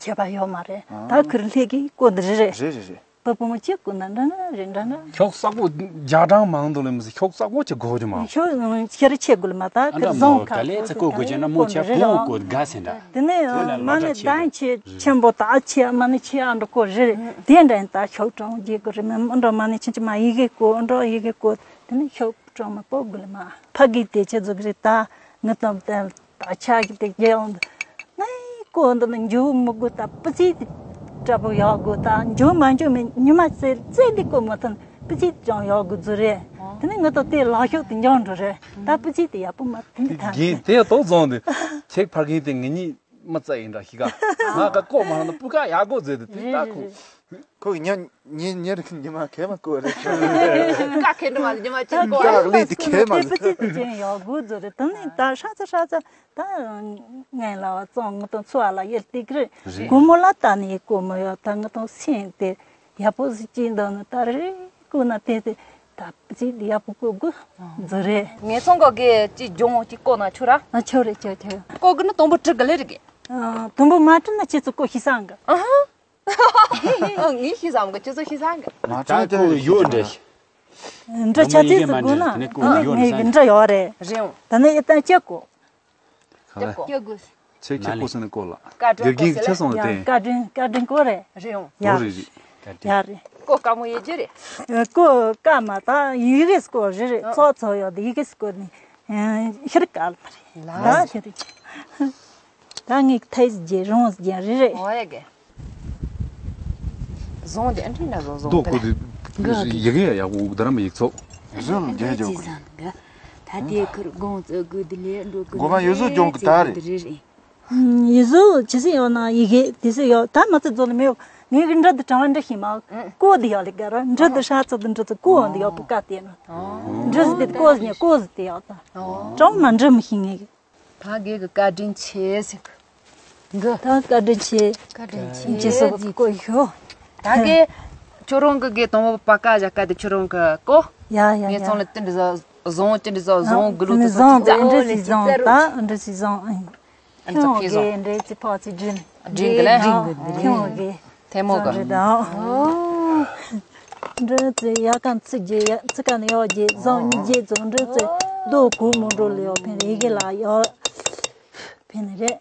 བྱེད་པ་ཡོད་མ་རེད། ད་ཁུར་ལྷས་ཀྱི་ཀོ་འདི་རེ་རེད། རེད་རེད་རེད། བུ་བུ་མོ་གཅིག་ཀུན་ན་འདྲ་འདྲ་རེད་འདྲ་འདྲ། ཁྱོད་གསག་པོ་རྒྱ་གྲངས་མང་དུ་ལས་མི་སྲིད། ཁྱོད་གསག་པོ་ཅིག་གོ་རྒྱུ་མང་། ཁྱོད་ཁྱེར་ཆེ་དགོས་མ་ད་ཁེར་བཟང་ཁ་ལས་ཚེ་ཀོ་དགོས་ཀྱི་ན་མོ་ཆེ་ཕུང་བོ་ཀོ་དགའ་ཟེར་འདྲ། དེ་ནས་མ་ནི་ལྡན་ཆེ་ཆེན་པོ་ད་ཆེ་མ་ནི་ཆེ་ཨ་འགྲོ་ཀོ་རེ་རེ་དེ་འདྲ་ཡིན། ད་ཁྱོད་གྲོང་རྒྱས་དགོས་རེད་མི་འགྲོ་མ་ནི་ཆེན་ཆེ་མ་ཡི་གེ་ཀོ་འགྲོ་ཡི་གེ་ཀོ་དེ་ནས་ཁྱོད་གྲོང་མ་པོ་དགོས་ལ་མ་ཕ་གི་དེ་ཆེ་ཟུག་རེད། ད་ངི་དང་ད་ཆ་གི་དེ་རྒྱལ་ཡོང་དུ་ནའི་ཀོ་འདི་ནི་འཇུ་མི་དགོས། ད་སྤུ་ཙི་དེ་འདྲ་པོ་ཡག་དགོས། ད་འཇུ་མ་འཇུ་མི་ཉི་མ་ཙེ་ཙེ་འདི་ཀོ་མ་ཐོན་སྤུ་ཙི་ཅང་ཡག་དགོས་རྫུ་རེད། དེ་ནི་ངི་ཏོ་དེ་ལག་ཤོག་དེ་འཇང་འགྲོ་རེད། ད་སྤུ་ཙི་དེ་ཡག་པོ་མ་ཐོན་ཐ་རྒན་དེ་ཏོག་བཟང་དེ་ཁྱེད་ཕར་རྒན་དེ་ངེད་གཉིས་མི་ཙ་ཡིན་འདྲ་ཤི་ག་ང་ག་ཀོ་མ་ཧང་ན་སྤུ་ཀ་ཡག་དགོས་ཟེར་དེ་དེ་ད་ཁོ་ཁོ་གི་ཉ་ཉི་ཉི་རིག་ཉི་མ་ཁེ་མ་ཀོ་རེད། ཀ་ཁེ་འདྲ་མ་ཉི་མ་ཅན་ཀོ་ཀ་ལི་དེ་ཁེ་མ་ལི་སྤུ་ཙི་དེ་ཅན་ཡག་དགོས་རྫུ་རེད། དེ་ནི་ད་ཧྲ་ཙ་ཧྲ་ཙ། ད་ངན་ལ་བ་བཙོང་ངུ་དང་ཚོ་བ་ལ་ཡེ་ཏིག་རེད། རེད། སྒོ་མོ་ལ་ད་ནི་ཡེ་ཀོ་མོ་ཡོད། ད་ངུ་དང་སེམས་དེ་ཡག་པོ་ཟིག་ཅིག་འདུག་ནི་ད་རེ་ཀོ་ན་དེ་དེ་ད་ཅིག་ཡག་པོ་ཀོ་དགོས་རྫུ་རེད། ངན་སོང་ག་གེ་ཅིག་ལྗོང་ཅིག་ཀོ་ན་ཆུ་ར། ཨ་ཆོ་རེད་ཆོ་ཆོ། ཀོ་གི་ནི་དུམ་བུ་དྲུག་གི་ལེ་རེད་གི། ཨ་དུམ་བུ་མ་དྲུག་ན་ཁྱེད་ཚོ་ཀོ་ཤི་སང་གི། ཨ་ཧ། ཨ་ངས་ཤི་སང་གི་ཁྱེད་ཚོ་ཤི་སང་གི། མ་ད་དྲུག་ཀོ་ཡོད་འདྲ་ཤི། འདྲ་ཆ་ཚིག་ཟིག་དགོས་ན་ཨ་ནི་ངས་འདྲ་ཡོད་རེད། རེད་འོང་། ད་ནི་ཨེ་ཏན་ཅེ་ཀོ། ཁ་ལེ། ཀྱེ་ཀོ། ཀྱེ་ཀོ། ཆེ་ཁྱེད་ཀོ་སེ་ནི་ཀོ་ལ། བཀའ་དྲིན་དགེ་རྒན་ཁྱེད་སོང་དེ། བཀའ་དྲིན་བཀའ་དྲིན་ཀོ་རེད། རེད་འོང་། ཡ་རེད་རེད། ཡ་རེད། ཀོ་དཀའ་མོ་ཡེ་རྒྱུ་རེད། ཀོ་དཀའ་མ་ད་ཡི་གེ་སྐོར་རེད་རེད། ཨ་ཚོགས་ཚོགས་ཡོད་དེ་ཡི་གེ་སྐོར་ནི་ཤེར་དཀའ་ལ་མ་རེད། ལ་ད་ཤེར་རེད། ད་ངས་ཐེས་རྒྱུ་རོང་རྒྱུ་རེད་རེད། འོ་ཡ་གེ། བཟུང་དེ་འདྲི་ན་བཟུང་བཟུང་རྡོ་ཀོ་དེ་ཡི་གེ་ཡག་པོ་འདི་ར་མ་ཡིག་ཚོགས། བཟུང་རྒྱ་ཇོ་ཀོ། ད་དེ་ཁུར་དགོང་ཚོ་དགོས་དེ་ལས་འགྲོ་ཀི་གོ་མ་ཡོད་བཟོ་ཀྱོང་གི་ད་རེད། རེད་རེད། ཡི་བཟོ་ཇི་སྲིད་ཡོད་ན་ཡི་གེ་དེ་སྲིད་ཡོད། ད་མ་ཚེ་རྫོགས་ནི་མེད། ངའི་གི་འདྲ་དུ་དྲང་བ་འདྲ་ཞིག་མ་ཀོ་དེ་ཡག་ལས་ག་ར་འདྲ་དུ་ཧྲ་ཚོ་དུ་འདྲ་ཚོ་ཀོ་འོང་དུ་ཡག་པོ་བཀའ་དེ་ན་འདྲ་ཟི་དེ་ཀོ་ཟི་ནས་ཀོ་ཟི་དེ་ཡག་ད་དྲང་མ་འདྲ་མི་ཤེས་ངའི་གི། ད་རྒན་གི་བཀའ་དྲིན་ཆེ་ཟེར་གི། ད་བཀའ་དྲིན་ཆེ། བཀའ་དྲིན་ཆེ། ཇེ་སོ་ཀོ་ཤོ། ད་རྒན་ཁྱོད་རང་གི་རྒན་དང་པོ་པ་ཀ་བཞག་ཀ་དེ་ཁྱོད་རང་གི་ཀོ། ཡ་ཡ་ངས་ཡ། ཚང་ལ་ཏི་འདྲི་ཟ་བཟང་ཏི་འདྲི་ཟ་བཟང་གི་ལུགས་ཏི་ཚོ་བཟང་ཏི་འདྲི་ཟ་བཟང་ད་འདྲི་ཟ་བཟང་ཨ། ཁྱོད་གི་འདྲི་ཙི་ཕག་ཙི་འདྲི་འདྲི་གི་ལ་ཁྱོད་གི། ཐལ་མོ་གི། འདྲི་ཙི་ཡ་ཀན་ཚི་ཇེ་ཡ་ཚི་ཀན་ཡོ་ཇེ་བཟང་ཉི་ཇེ་ཙོ་འདྲི་ཙི་རྡོ་གུ་མོ་འགྲོ་ལེ་ཡོ་ཕན་ཡི་གེ་ལ་ཡོ་ཕན་རེད།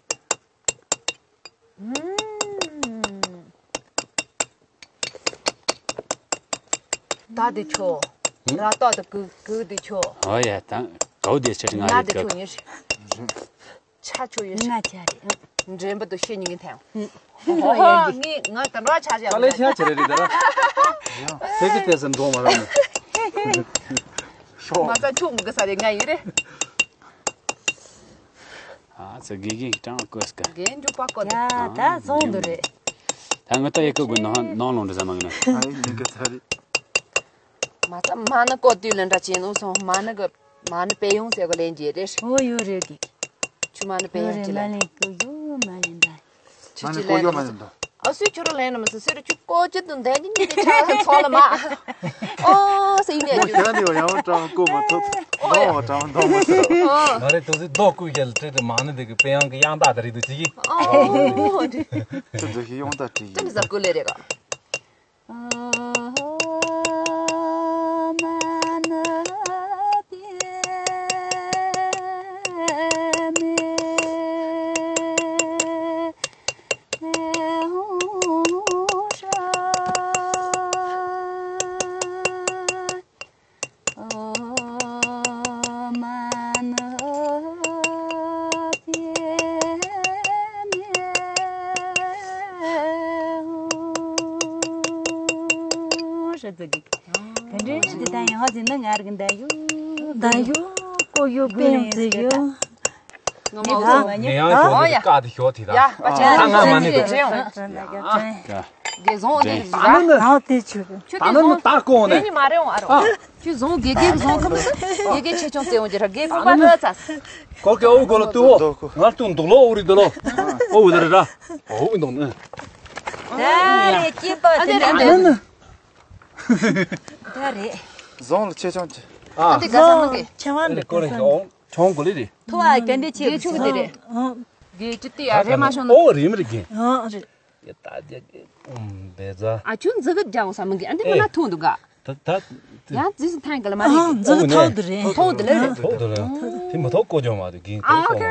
ད་དེ་ཆོ། ར་ཏོ་དེ་གུ་གུ་དེ་ཆོ། ཨོ་ཡ་ད་གའུ་དེ་ཆེ་ང་ན་རེད་དེ་ཆོ་ག་ཉེ་ཤི། ཆ་ཆོ་ཡོད་ཤི། ང་ཆ་རེད། འདྲེན་པ་དུ་ཤེས་ཉིན་གི་ཐལ། ཧོ་ཧོ་ངི་ང་དང་ར་ཆ་ཆ་ད་ལེ་ཆ་ཆ་རེད་རེད་ད་ར། ཡང་ཚེ་གི་དེ་སེམས་འགྲོ་མ་རང་། ཤོག་ང་ད་ཆོ་མི་གི་ས་རེད་ང་ཡིན་རེད། ཨ་ཙི་དགེ་རྒན་གྱི་གྲངས་བཀོད་སྐད། རྒན་འཇུག་པ་བཀོད་དེ། ཡ་ད་བཟང་འདི་རེད། ད་ངི་ད་ཡི་གེ་དགོས་ནང་ནང་ལོང་འདྲི་ཟ་མ་གི་ན། ཨ་ཡི་ཉིན་གི་ཚ་རེད། མ་ད་མ་ནི་བཀོད་དུས་ལ་འདྲ་བྱས་ནོ་སོང་མ་ནི་གི་མ་ནི་པེ་ཡོང་ཟེར་གི་ལན་རྗེས་རེད། ཨོ་ཡོད་རེད་གི། ཆུ་མ་ནི་པེ་ཡོང་ཅི་ལན། མ་ལན་གི་ཡོད་མ་ལན་ད། ཁྱེད་ཀྱི་ལན་ནམ་སུ་སུ་རུ་ཁྱོད་ཀོ་ཅི་དུ་འདས་ཀྱི་ཉི་ཁྱ་ཚོ་ལ་མ། ཨོ་སི་ནས་ཁྱེད་རང་ནི་ཡང་ཀྲང་ཀོ་མ་ཐུབ། ཨོ་ཡ། ཨོ་ཀྲང་མདོག་མི་ཤེས། ཨོ། ང་རེ་ཏོག་ཙི་རྡོ་བརྐོས་བྱས་ལ་སྤྲད་དེ་མ་ནི་དེ་གི་དཔེ་ཡང་གི་ཡང་དག་དེ་རེད་འདུག་ཅི་གི། ཨོ་རེད། ཁྱོད་ཚོ་ཤི་ཡོང་ད་བྲིས་ཡིན། ཅི་ཟ་བརྐོས་ལེ་རེད་ག། ཧྲ་ཙི་གི། དེ་འདྲའི་འདི་ད་ཡང་ཟིན་ན་ང་རིག་འདའ་ཡོད། འདའ་ཡོད། ཀོ་ཡོད་པའི་ཡང་ཟིན་ཡོད། ངོ་མ་ཨོ་ཡ། ངས་ཡང་ཞོག་ཨོ་ཡ། དེ་བཀག་དེ་ཞོག་དེ་ད། ཡ་པ་ཆེན་ད་ང་མ་ནི་དེ་དྲན་ཡོང་། དེ་བཟང་དེ་རེད། ད་ནི་ནི་ད་དེ་ཆུ་གི། ཁྱོད་ད་དེ་ནི་ནི་བཟང་ད་གོང་ནས། དེ་ནི་མ་རེད་འོང་ཨ་རོ། ཁྱོད་བཟང་དགེ་རྒན་བཟང་ཁམས་སུ་དགེ་རྒན་ཆེ་ཆུང་བཙལ་འོང་གི་ར་དགེ་རྒན་ཁོང་པ་རོ་ཚ། ཁོ་གི་ཨོ་གོ་ལ་ཏུ་ཨོ། ང་ཏུ་འདུག་ལོ་ཨོ་རི་འདུག་ལོ། ཨོ་འུ་ད་ར་ར། ཨོ་འདུག་ནི། ད་རེད་སྐྱེས་པ་དེ་ནི་ཨ་ནི་ནི། ད་རེད། བཟང་ལ་ཆེ་ཆུང་ཆེ། ཨ་དེ་ག་ས་མ་གི། ཆེ་བ་འདི་ག་ས་མ་གི། ཆུང་གོ་ལེ་རེད། ཐོ་བ་གན་དེ་ཆེ་ཆུང་དེ་རེད། གི་ཅི་ཏི་ཡ་རེ་མ་ཤོང་ནོ། ཨོ་རེ་མི་རེད་གི། ཨ་རེད། ཡ་ད་རྒྱ་གི་ཨུམ་བེ་ཛ། ཨ་ཆུ་འཛི་གི་རྒྱ་འོ་ས་མི་གི་ཨ་འདི་མ་ན་ཐུང་འདུག་ག། ད་ད་ཡང་འཛི་སི་ཐང་གི་ལ་མ་རེད་གི། འཛི་གི་ཐོང་དུ་རེད། ཐོང་དུ་ལེ་རེད། ཐོང་དུ་རེད། དེ་མ་ཐོག་ཀོ་ཇོ་མ་དུ་གི་ཨ་ཐོག་ཨོ་ཁེ།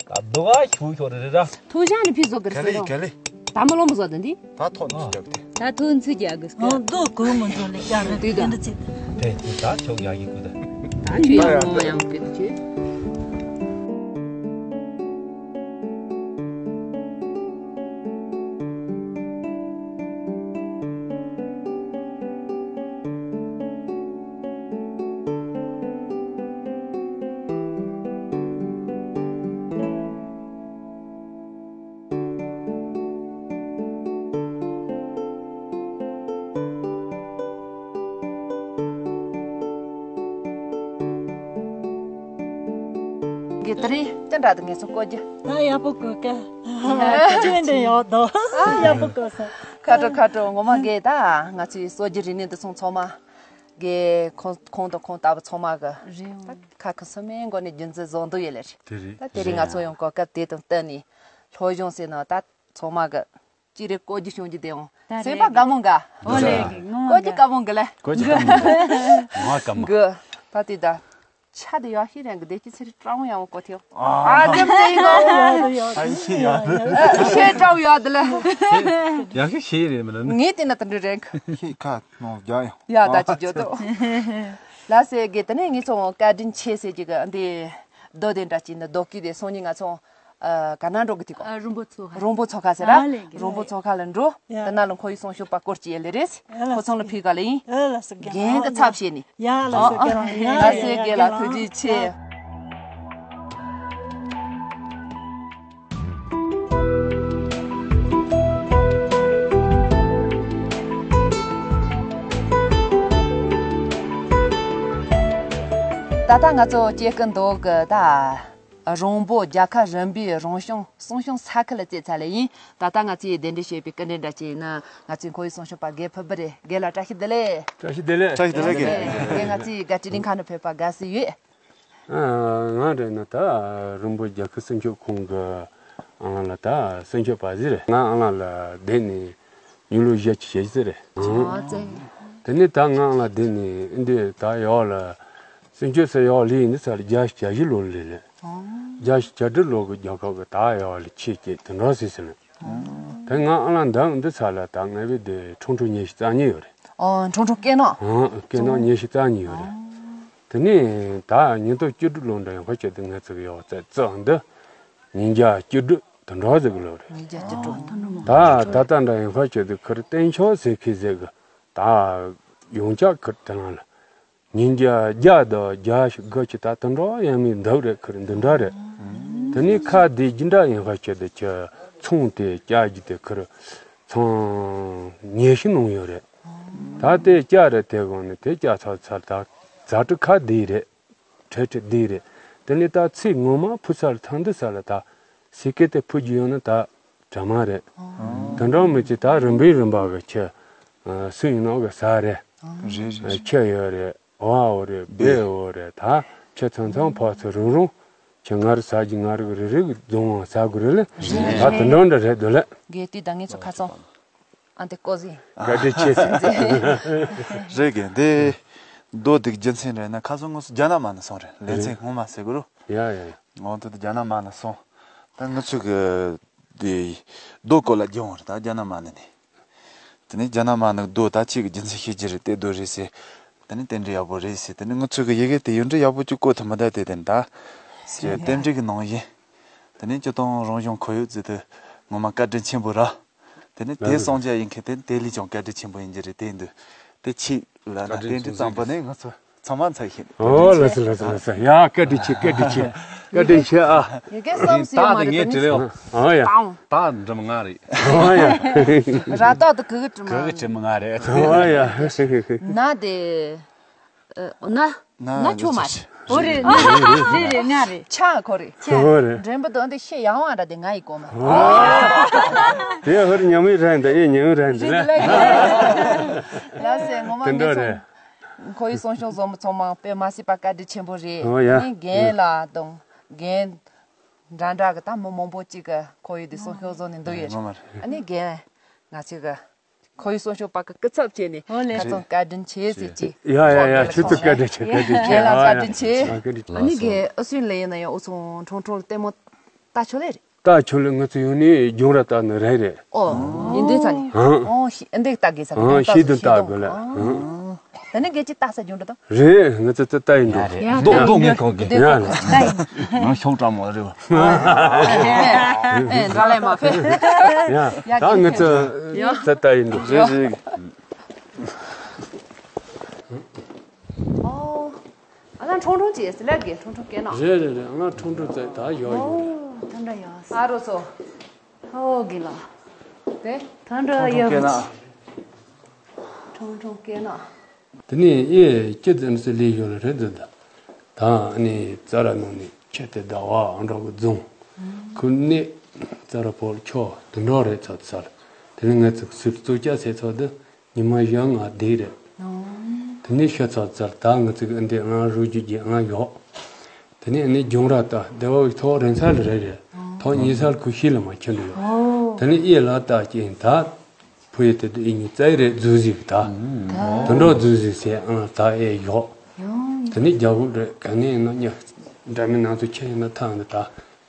ད་འདུག་ག་ཤུ་ཤོ་རེ་རེ་ར། ཐུང་ཞག་ནི་ཕི་བཟོ་གི་རེད་ཟེར་རོ། ག་ལེ་ག་ལེ། ད་མ་ལོང་མ་བཟོ་དང་འདི། ད་ཐོག་ནས་སྐྱབས་ཏེ། ད་ཐུག་འཚུབ་རྒྱག་དགོས་ཀི། ཨོ་རྡོ་གོས་མི་འགྲོ་ལེ་རྒྱག་རེད་དུས་ད། འདི་ཚིག་དེ་དེ་ད་ཆོག་ཡག་གི་ཀུ་ད། ད་ཆུ་ཡག་མོ་ཡག་གི་ཆུ། གི་ད་རེས་ཅི་འདྲ་འདུག་ངེད་ཚོ་བཀོད་རྒྱུ། ད་ཡག་པོ་བཀོད་ཀ་ཅི་འདྲ་ཡག་འདུག་ཡག་པོ་བཀོད་སོང་། ཁ་དྲོ་ཁ་དྲོ། ངོ་མ་གི་ད་ང་ཚོའི་སྲོལ་རྒྱུན་རིག་གནས་འདི་ཚོ་ཚང་མ་གི་ཁོང་ཁོང་དང་ཁོང་ལྟ་བུ་ཚང་མ་གི་རེད། ད་ཁ་ཁ་སུ་མའི་མགོ་ནས་རྒྱུན་འཛིན་བཟོ་འདོད་ཡོད་ལེ་རེད། དེ་རེད། ད་དེ་རིང་ང་ཚོ་ཡང་གོ་སྐབས་དེ་དང་བསྟུན་ནས་སློབ་སྦྱོང་ཟེར་ན་ད་ཚང་མ་གི་ཅི་རེད་བཀོད་རྒྱུ་བྱུང་རྒྱུ་དེ་ཡང་ད་སེམས་པ་རེད། དགའ་མོ་འགའ། ཨོ་ལེ་གི་ངོ་བཀོད་རྒྱུ་དགའ་མོ་འགའ་ལེ། བཀོད་རྒྱུ་དགའ་མོ་འགའ། ང་དགའ་མོ། གི་ད་དེ་ད་ཆ་དེ་ཡག་ཤི་རེད་གི་དེ་ཅི་ཚེ་རི་ཀྲང་ཡང་བཀོད་ཐེའོ། ཨ་ཨ་ཅམ་དེ་ཡིན་གོ། ཨ་ཤི་ཡག་ཤེས་ཀྲང་ཡག་དེ་ལེ། ཡག་ཤི་ཤེས་རེད་མི་ལ་ནི། ངས་དེ་ན་དེ་འདྲ་རེད་གི། ཤི་ཁ་ནོ་རྒྱ་ཡང་། ཡ་ད་ཅི་བརྗོད་དོ། ལ་སེ་གི་དེ་ནས་ངས་ཚོ་བཀའ་དྲིན་ཆེ་ཟེར་གྱི་གི་འདི་རྡོ་དེ་འདྲ་ཅིག་ནི་རྡོ་སྐུད་དེ་སོང་ཉིན་ང་ཚོ། ཨ་ག་ན་འགྲོ་གི་དེ་གོ། ཨ་རོང་པོ་ཚོ་ཁ། རོང་པོ་ཚོ་ཁ་ཟེར་ར། ཨ་ལེ་གི་རོང་པོ་ཚོ་ཁ་ལ་འགྲོ། ཡ། དེ་ན་ལ་ཁོ་ཡི་སོང་ཤོག་པ་སྐོར་ཅི་ཡ་ལེ་རེད། ཡ་ལ་ཁོ་ཚང་ལ་ཕུལ་ག་ལེ་ཡིན། ཡ་ལ་སི་གེ་རང་གན་གི་ཚབ་བྱེད་ནི། ཡ་ལ་སི་གེ་རང་ཡ་ལ་སི་གེ་ལ་ཐུགས་རྗེ་ཆེ། ད་ལྟ་ང་ཚོ་སྐྱེ་ཀི་འདུག་གི་ད། རོང་པོ་རྒྱལ་ཁབ་རིམ་པའི་རང་སྐྱོང་སྲུང་སྐྱོང་ས་ཁུལ་ལ་བསྩལ་ཚར་ལེ་ཡིན། ད་ལྟ་ང་ཚོས་གདན་འདྲེན་བྱས་པའི་སྐུ་མགྲོན་འདྲ་ཅིག་ནི་ང་ཚོའི་ཁོར་ཡུག་སྲུང་སྐྱོང་པ་རྒན་ཕུར་བུ་རེད། རྒན་ལགས་བཀྲ་ཤིས་བདེ་ལེགས། བཀྲ་ཤིས་བདེ་ལེགས། བཀྲ་ཤིས་བདེ་ལེགས་རྒན། རྒན་ང་ཚོའི་དགའ་སྤྲོའི་གླིང་ཁ་ནས་ཕེབས་པ་དགའ་བསུ་ཡོད། ཨ་ང་རེད་ན་ད་རོང་པོ་རྒྱལ་ཁབ་སྲུང་སྐྱོབ་ཁང་གི་ཨང་ལ་ད་སྲུང་སྐྱོབ་པ་ཟིག་རེད། ང་ཨང་ལ་ལ་བསྡད་ནས་ཉིན་ལོ་བཞི་བཅུ་ཞེ་བཞི་རེད། ཨོ་ཙེ། དེ་ནས་ད་ང་ཨང་ལ་བསྡད་ནས་འདི་ད་ཡག་ལ་སྲུང་སྐྱོབ་ས་ཡག་ལས་འདི་ཚར་བརྒྱད་ཅུ་གྱ་བཞི་ལོ་ལས་ལས། ཨོ། བརྒྱད་ཅུ་གྱ་དྲུག་ལོ་གི་རྒྱལ་ཁབ་གི་ད་ཡག་ལ་ཆེད་ཀྱི་དེ་འདྲ་ཟིག་ཟེར་ནས། ཨོ། དེ་ང་ཨང་ལ་འདི་འདི་ཚར་ལ་ད་ང་བའི་དེ་ཁྲུང་ཁྲུང་ཉི་ཤུ་རྩ་གཉིས་ཡོད་རེད། ཨོ་ཁྲུང་ཁྲུང་སྐེ་ནག་ཨང་སྐེ་ནག་ཉི་ཤུ་རྩ་གཉིས་ཡོད་རེད། དེ་ནས་ད་ཉིས་སྟོང་བཅུ་དྲུག་ལོ་འདྲ་ཡང་ཁ་ཆེ་དེ་ང་ཚོ་གི་ཡག་རྩ་རྩ་འདི། ཉིས་བརྒྱ་བཅུ་དྲུག་དུ་འགྲོ་ཟིག་ལོ་རེད། ཉིས་བརྒྱ་བཅུ་དྲུག་ད་ད་ལྟ་འདྲ་ཡང་ཁ་ཆེ་དེ་ཁིར་བསྟན་ཆོག་ཟེར་ཁི་ཟེར་གི་ད་ཡོངས་ཁྱབ་ཁིར་དེ་ནང་ལ་ཉིས་བརྒྱ་བརྒྱ་དང་བརྒྱ་ཞིག་དགུ་ཅི་ད་དུ་འགྲོ་ཡང་མི་འདུག་རེད། ཁིར་འདི་འདྲ་རེད། དེ་ནས་ཁ་བདེ་རྒྱུ་འདྲ་ཡང་ཁ་ཆེ་དེ་ཁྱི་ཚོང་དེ་སྐྱ་རྒྱུ་དེ་ཁིར་ཚོང་ཉེ་ཤི་ནང་ཡོད་རེད། ད་དེ་སྐྱ་རེད། དེ་གོང་ནས་དེ་སྐྱ་ཚར་ཚར་ད་ཛ་དྲི་ཁ་བདེ་རེད། ཁྲེ་ཁྲེ་འདི་རེད། དེ་ནས་ད་ཚེ་ངོ་མ་ཕུ་ས་ལ་ཐང་འདི་ས་ལ་ད་སི་ཀེ་དེ་ཕུ་རྒྱུ་ཡོང་ན་ད་དྲ་མ་རེད། དེ་འདྲ་མི་ཚེ་ད་རིམ་པས་རིམ་པ་གི་ཁྱི་སུ་ཡིན་ནོ་གི་ས་རེད། རེད་རེད། ཁྱི་ཡོད་རེད། ཨོ་རེད། བེ་ཨོ་རེད། ད་ཁྱེད་ཚང་ཚང་ཕར་ཚུར་རུང་རུང་། ཁྱེད་ང་རུ་ཟ་གི་ང་རུ་རེ་རེ་གི་རྫོང་བ་ཟ་དགོས་རེད་ལ། ད་དུ་འགྲོ་འདྲ་རེད་འདུག་ལ། དགེ་དུས་ད་ངས་ཚོ་ཁ་ཚོང་། ཨ་འདི་ཀོ་ཟིན། ག་འདྲ་ཆེ་ཟིན། རེད་གི་འདི། རྡོ་དེ་རྒྱུ་མཚན་རེད་ན་ཁ་སང་ངོ་སོ་རྒྱ་ནག་མ་ནས་སོང་རེད། ལེ་ཚན་སྔོན་མ་ཟེར་དགོས་རུ། ཡ་ཡ་ཡ། ངོ་ཐོག་ཏུ་རྒྱ་ནག་མ་ནས་སོང་། ད་ང་ཚོ་གི་དེ་རྡོ་བརྐོ་ལ་རྒྱུ་འོང་རེད། ད་རྒྱ་ནག་མ་ནས་ནི། དེ་ནས་རྒྱ་ནག་མ་ནས་རྡོ་ད་ཅིག་གི་རྒྱུ་མཚན་ཤེས་ཀྱི་རེད། དེ་རྡོ་རེད་ཟེར། དེ་ནས་རྟེན་འབྲེལ་ཡག་པོ་རེད་ཟེར། དེ་ནས་ང་ཚོ་གི་ཡི་གེ་དེ་ཡོན་འབྲི་ཡག་པོ་ཅིག་བརྐོ་ཐུབ་མི་ད་དེ་དེ་ད་ཅི་རྟེན་འབྲེལ་གི་ནང་བཞིན། དེ་ནས་སྤྱི་བཏང་རང་གཞུང་ཁོར་ཡུག་ཟེར་དུ་ངོ་མ་བཀའ་དྲིན་ཆེན་པོ་ར། དེ་ནས་དེ་སངས་རྒྱས་ཡིན་མཁན་དེ་དེ་ལས་ཀྱང་བཀའ་དྲིན་ཆེན་པོ་ཡིན་གྱི་རེད། དེ་འདུག་དེ་ཆེད་ལ་ན་བཀའ་དྲིན་རྟེན་འབྲེལ་ཚང་པོ་ནས་ང་ཚོ་ཚང་མ་འཚོལ་ཤེས། ཨོ་ལགས་སོ་ལགས་སོ་ལགས་སོ། ཡ་བཀའ་དྲིན་ཆེ། བཀའ་དྲིན་ཆེ། བཀའ་དྲིན་ཆེ་ཨ། ཡི་གེ་བསམ་སྲིད་ད་མ་དེ་རེད། ངས་དེ་བྲིས་ནས་ལེའོ། ཨོ་ཡ། ད་འགྲིམ་ང་རེད། ཨོ་ཡ། ར་ཏོག་དེ་གི་གི་གྲིམ། གི་གི་གྲིམ་ང་རེད། ཨོ་ཡ། ན་དེ། ཨ་ན། ན་ན་ཆོ་མ་རེད། ཨོ་རེད། ང་རེད་རེད་རེད། ང་རེད། ཆ་ཁོ་རེད། ཨོ་རེད། འགྲེམ་བུ་དོན་དེ་ཤེས་ཡང་བ་འདྲ་དེ་ང་ཡི་གོ་མ། དེ་ཧོར་ཉམས་ཡིན་རན་འདི་ཨེ་ཉམས་ཡིན་རན་འདི་ལ། ལ་སེ་ངོ་མ་དེ་འདྲ་ངེད་རེད། ཚོ་ཁོ་ཡི་གསུང་ཤོག་བཟོ་མི་ཚང་མ་དཔེ་མ་སྲིད་པ་བཀའ་དྲིན་ཆེན་པོ་རེད། ཨོ་ཡ། ནི་རྒན་ལ་དང་རྒན་འདྲ་འདྲ་གི་ད་མི་མང་པོ་ཅིག་གི་ཁོ་ཡི་དེ་གསུང་ཤོག་བཟོ་ནས་འདུག་ཡོད་རེད། ཨ་ནི་རྒན་ང་ཚོས་གི་ཁོ་ཡི་གསུང་ཤོག་པ་གི་སྐུ་ཚབ་བྱས་ནས་ཁ་ཚང་བཀའ་དྲིན་ཆེ་ཟེར་གྱི། ཡ་ཡ་ཡ། ཁྱོད་ཚོ་བཀའ་དྲིན་ཆེ། བཀའ་དྲིན་ཆེ། རྒན་ལ་བཀའ་དྲིན་ཆེ། ཨ་ནི་རྒན་ཨུ་སུན་ལེ་ཡིན་ན་ཡང་ཨུ་ཚོང་ཁྲོང་ཁྲོང་ལྟད་མོ་ལྟ་ཆོག་ལེ་རེད། ལྟ་ཆོག་ལེ། ང་ཚོ་ཡོང་ནས་རྒྱུང་ར་ལྟ་ནི་རེད་རེད། ཨོ། ཡིན་དུས་ཚ་ནི། ཨང་། ཨོ་ཤི་འདི་ལྟ་དགོས་ས་གི་ཨང་། ཤི་དུ་ལྟ་དགོས་ལ། ཨང་། ད་ནི་རྒན་གྱིས་ལྟ་ས་རྒྱུང་འདྲ་དང་། རེད། ང་ཚོ་ལྟ་ལྟ་ཡིན་འདུག་རེད། རྡོ་རྡོ་ངས་གང་གི། ཡ་ལ། ང་ཤོག་གྲང་མོ་རེད་བ། ཨེ་འདྲ་ལས་མ་ཕེ། ཡ་ད་ང་ཚོ་ལྟ་ལྟ་ཡིན་འདུག་རེད་རེད། ཨོ། ཨ་ལ་ཁྲོང་ཁྲོང་ཅེས་ལབ་གི་ཁྲོང་ཁྲོང་སྐད་ན། རེད་རེད་རེད། ང་ཁྲོང་ཁྲོང་ཙེ་ད་ཡོད་ཡོད། ཨོ། ད་འདྲ་ཡོད། ཨ་རོ་ཚོ། ཨོ་གི་ལ། དེ། ད་འདྲ་ཡོད། ཁྲོང་ཁྲོང་སྐད་ན། དེ་ནས་ཨེ་ཅི་ཙམ་སེ་ལས་ཡོད་ལ་རེད་འདི་ད། ད་ཨ་ནི་ཙ་ར་ནང་ནས་ཁྱེད་དེ་ཟླ་བ་ཨང་འདྲ་གི་རྫོང་། ཁུ་ནི་ཙ་ར་ཕོར་ཆོ་དུ་འགྲོ་རེད་ཚ་ཚར། དེ་ནས་ང་ཚོ་སུར་གཙོ་ཅག་སེ་ཚོ་དུ་ཉི་མ་བཞི་ལྔ་བསྡད་རེད། དེ་ནས་ཤ་ཚ་ཚར་ད་ང་ཚོ་གི་ཨ་འདི་ཨང་རུ་རྒྱུ་རྒྱུ་ཨང་ཡོད། དེ་ནས་ཨ་ནི་རྒྱང་ར་ད་སྡེ་བ་ཐོག་རིང་ཚར་ལ་རེད་རེད། ཐོག་ཉི་ཚར་ཁུ་ཤི་ལ་མ་ཁྱེར་འདུག་ཡོད། དེ་ནས་ཨེ་ལ་ད་ཅིང་ད། བུ་ཡི་དེ་དུ་ཨི་ཉི་ཙའི་རེད་རྫུ་ཟིག་ད། དུ་འགྲོ་རྫུ་ཟིག་ཟེར་ཨང་ད་ཨེ་ཡོག་དེ་ནི་རྒྱ་གུ་རེད་ག་ནས་ཡིན་ན་ཉ། འདྲ་མིན་ནང་དུ་ཁྱེད་ཡིན་ན་ཐང་གི་ད་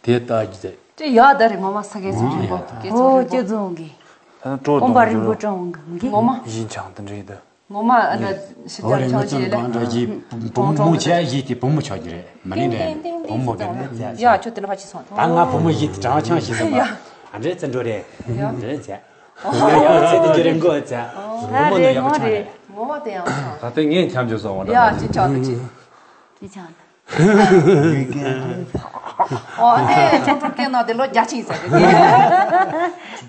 དེ་ལྟ་རྒྱུ་ཟེར། ཅི་ཡག་ད་རེད་ངོ་མ་ས་ཀའི་ཚོ་རིང་པོ་སྐད་ཚོ་ཨོ་རིང་པོ། ཅི་རྫོང་གི། ཨ་ན་ཀྲོ་གོམ་པ་རིང་པོ་ཀྲང་གི་ངོ་མ། ཡིན་ཆང་དུ་འདྲེས་ད། ངོ་མ་ཨ་ན་ཞིབ་ལྟར་ཆང་བྱས་ལ། བུ་མོ་བྱས་ཡིད་དེ་བུ་མོ་ཆགས་ཀྱི་རེད་མ་ནི་རེད་བུ་མོ་གི་ནི་ཡ་ཁྱོད་དེ་ན་ཕ་ཆི་སོང་། ད་ང་བུ་མོ་ཡིད་དེ་གྲང་ཆང་ཞིག་ཟེར་བ་ཨ་འདྲས་ཙི་འགྲོ་རེད་འདྲས་ཟེར། ཡང་ཚེ་འདི་འགྱུར་མགོ་ཚེ། ད་བུ་མོ་ནི་རེད་ཡག་པོ་ངོ་ཆགས་རེད། རེད། ངོ་བ་དེ་ཡང་ཆགས། ད་ལྟ་ངས་འཁྱམ་བྱོས་སོང་བ་འདྲ། ཡ་ཅི་ཆགས་ད་ཅི། ཅི་ཆགས་ད། ཨོ་ཨེ་ཁྲོང་ཁྲོང་སྐད་ནང་དེ་ལོ་བརྒྱ་ཆིང་ཟེར་དེ།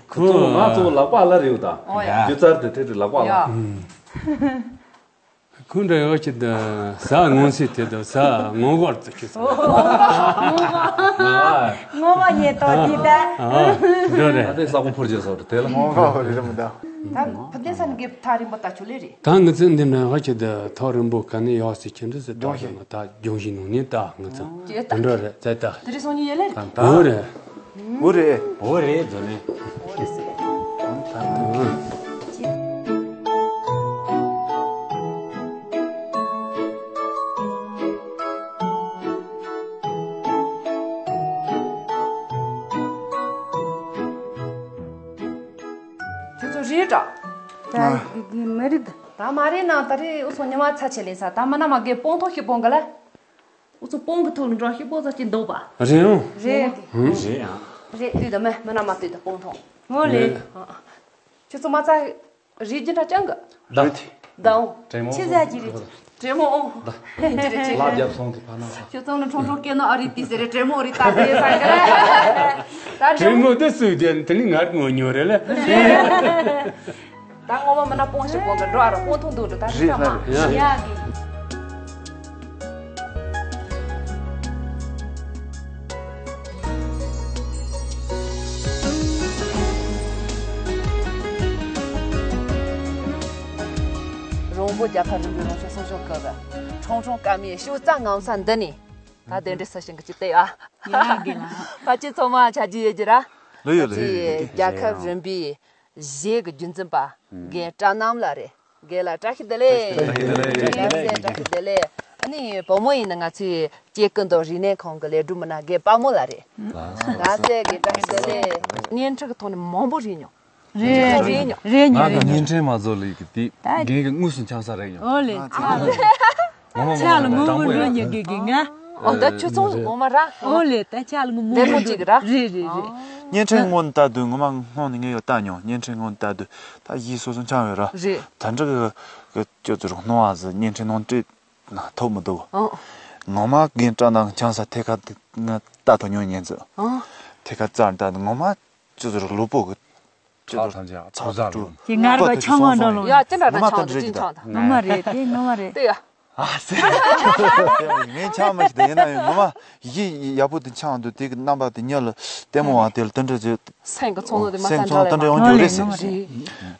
ཁོ་ང་ཚོ་ལག་པ་ལ་རེད་ད། ཨོ་ཡ། རྒྱུ་རྩལ་དེ་དེ་རེད་ལག་པ་ལ། ཡ། ཁོང་འདྲ་ཡོད་ཀྱི་འདུག་ཟ་ངོ་སི་དེ་དང་ཟ་ངོ་གོར་དུ་ཁྱོད་ཟ། ངོ་བ་ཉེ་ཏོག་ཅི་ད། འགྲོ་རེད། ད་ལྟའི་ས་ཁོང་འཕུར་རྒྱུ་སོགས་དེ་ལ། ངོ་གོ་རི་རི་མི་ད། ད་ཕུ་ཏེ་སན་གི་ཐག་རིང་པོ་ད་ཆུ་ལེ་རེད། ད་ངི་ཚོ་འདི་ནས་ཧ་ཁྱི་དེ་ཐག་རིང་པོ་ག་ནས་ཡོད་སི་ཁྱི་འདྲ་སི་ད་ད་ང་ད་ལྗོངས་ཤིག་ནང་ནས་ད་ངི་ཚོ་དེ་འདྲ་རེད་ཙེ་ད། དེ་རི་སོང་ཉི་ཡེ་ལེ་རེད། འོ་རེད། འོ་རེད། འོ་རེད་རྫོ་ནས། འོ་རེད་ཟེར། ཁྱོད་ཚོ་རེད་འདྲ། ད་མི་རེད། ད་མ་རེད་ན་ད་རེད་འུ་ཚོ་ཉི་མ་ཚ་ཆེ་ལེ་ས་ད་མི་ན་མ་གེ་སྤོང་ཐོག་ཞིག་སྤོང་གི་ལ། འུ་ཚོ་སྤོང་གི་ཐོག་ལ་འགྲོ་ཞིག་སྤོང་ཚ་ཅིག་འདུག་པ། རེད་འོང་། རེད། རེད་ཨ། རེད་དུས་ད་མི་མི་ན་མ་དུས་ད་སྤོང་ཐོག་ངོ་ལེ། ཁྱོད་ཚོ་མ་ཚ། རིགས་རྒྱུ་འདྲ་ཅང་གི། ད། ད་འོང་། དྲེད་མོང་ཆི་ཟ་གི་རེད། དྲེད་མོང་འོང་། ད། ལ་རྒྱབ་སོང་དེ་ཕ་ན་ས། ཁྱོད་ཚང་ལ་ཁྲོང་ཁྲོང་སྐད་ན་ཨ་རི་ཏི་ཟེར་རེད་དྲེད་མོང་རི་ད་དེ་ས་གི་རེད། ད་དྲེད་མོང་དེ་སུས་དེ་དེ་ནི་ང་ངོ་ཉོ་རེད་ལ། ད་ངོ་མ་མི་ན་སྤོང་ཞིག་སྤོང་གི་འགྲོ་ཨ་རོ་སྤོང་ཐུང་འདུག་འགྲོ་ད་རི་ས་མ། ཡ་གི། རོ། མང་པོ་རྒྱལ་ཁབ་རིམ་པའི་རང་སྐྱོང་སྲུང་སྐྱོང་སྐབས་ཁྲུང་ཁྲུང་དཀར་མོའི་ཤུགས་རྩ་ངམ་ས་འདི་ནས་ད་གདན་འདྲེན་ས་ཞིང་གི་ཅིག་བལྟས་ཡ། ཡ་དགེ་ལ། ཕལ་ཆེར་ཚང་མ་ཆ་རྒྱུས་ཡོད་ཀྱི་ར། ལོས་ཡོད་ལོས་ཡོད། རྒྱལ་ཁབ་རིམ་པའི་གཞས་ཀྱི་རྒྱུན་འཛིན་པ་རྒན་བཀྲ་རྣམ་ལགས་རེད། རྒན་ལགས་བཀྲ་ཤིས་བདེ་ལེགས། བཀྲ་ཤིས་བདེ་ལེགས། བཀྲ་ཤིས་བདེ་ལེགས། ཨ་ནི་བུ་མོ་ཡིན་ན་ང་ཚོའི་སྐྱེ་རྒུ་མདོ་རིག་གནས་ཁང་གི་ལས་སྒྲུབ་མི་སྣ་རྒན་དཔའ་མོ་ལགས་རེད། ལགས་སོ། ལགས་སོ་རྒན། བཀྲ་ཤིས་བདེ་ལེགས། བརྙན་འཕྲིན་གྱི་ཐོག་ནས་མང་པོ་རིག་མྱོང་། རེད་རེད་རེད། ང་གི་བརྙན་འཕྲིན་མ་བཟོ་ལས་ཀྱི་དེ་རྒན་གྱི་དངོས་སུ་འཆམ་ས་རེད་ཡང་། ཨོ་ལེ། ཨ་ལེ། ཆ་ལ་མོ་མོ་འགྲོ་ཉེ་གི་གི་ང་། ཨོ་ད་ཁྱོད་ཚོ་ངོ་མ་ར། ཨོ་ལེ། ད་ཆ་ལ་ངོ་མོ་ལས་ཁུངས་གཅིག་ར། རེད་རེད་རེད། བརྙན་འཕྲིན་སྔོན་ལྟ་དུས་ངོ་མ་སྔོན་ནས་ངས་ཡོད་ལྟ་མྱོང་། བརྙན་འཕྲིན་སྔོན་ལྟ་དུས་ད་གཞས་སོ་སོ་འཆམ་ཡོད་ར། རེད། ད་འདྲ་གི་གི་ཁྱོད་ཚོ་རུ་སྣང་བ་ཟི་བརྙན་འཕྲིན་ནང་བྲིས་ན་ཐོབ་མི་འདུག་ཨོ། ངོ་མ་རྒན་བཀྲ་རྣམ་འཆམ་ས་ཐད་ཀ་ང་ལྟ་ཐོབ་མྱོང་། ཉན་ཚོ་ཨོ། ཐད་ཀ་རྩར་ལྟ་དུས་ངོ་མ་ཁྱོད་ཚོ་རུ་ལུས་པོ་གི་ཁྱོད་ཚོ་ཐམས་ཅད་ཚོགས་ཚོགས་ལུས། ཀྱི་ངར་བ་ཆང་བ་འགྲོ་ལུང་། ཡ་ཅི་འདྲ་ངོ་མ་ད་འདྲ་ཅིག་ད། ངོ་མ་རེད་དེ་ངོ་མ་རེད། དེ་ཡ། ཨ་སེ། ངས་འཆམ་མ་ཞིག་དེ་ཡིན་ན་ཡང་ངོ་མ་གཞས་ཡག་པོ་དེ་འཆམ་འདུག་དེ་གི་རྣམ་པ་དེ་ཉལ་ལ་ལྟད་མོ་བ་དེ་ལ་དེ་འདྲ་ཅིག་སེམས་ཀྱི་ཚོར་སྣང་དེ་མ་སེམས་ཚོར་སྣང་དེ་འདྲ་ཡོང་རྒྱུ་རེད་ཟེར། ཨ་ལེ།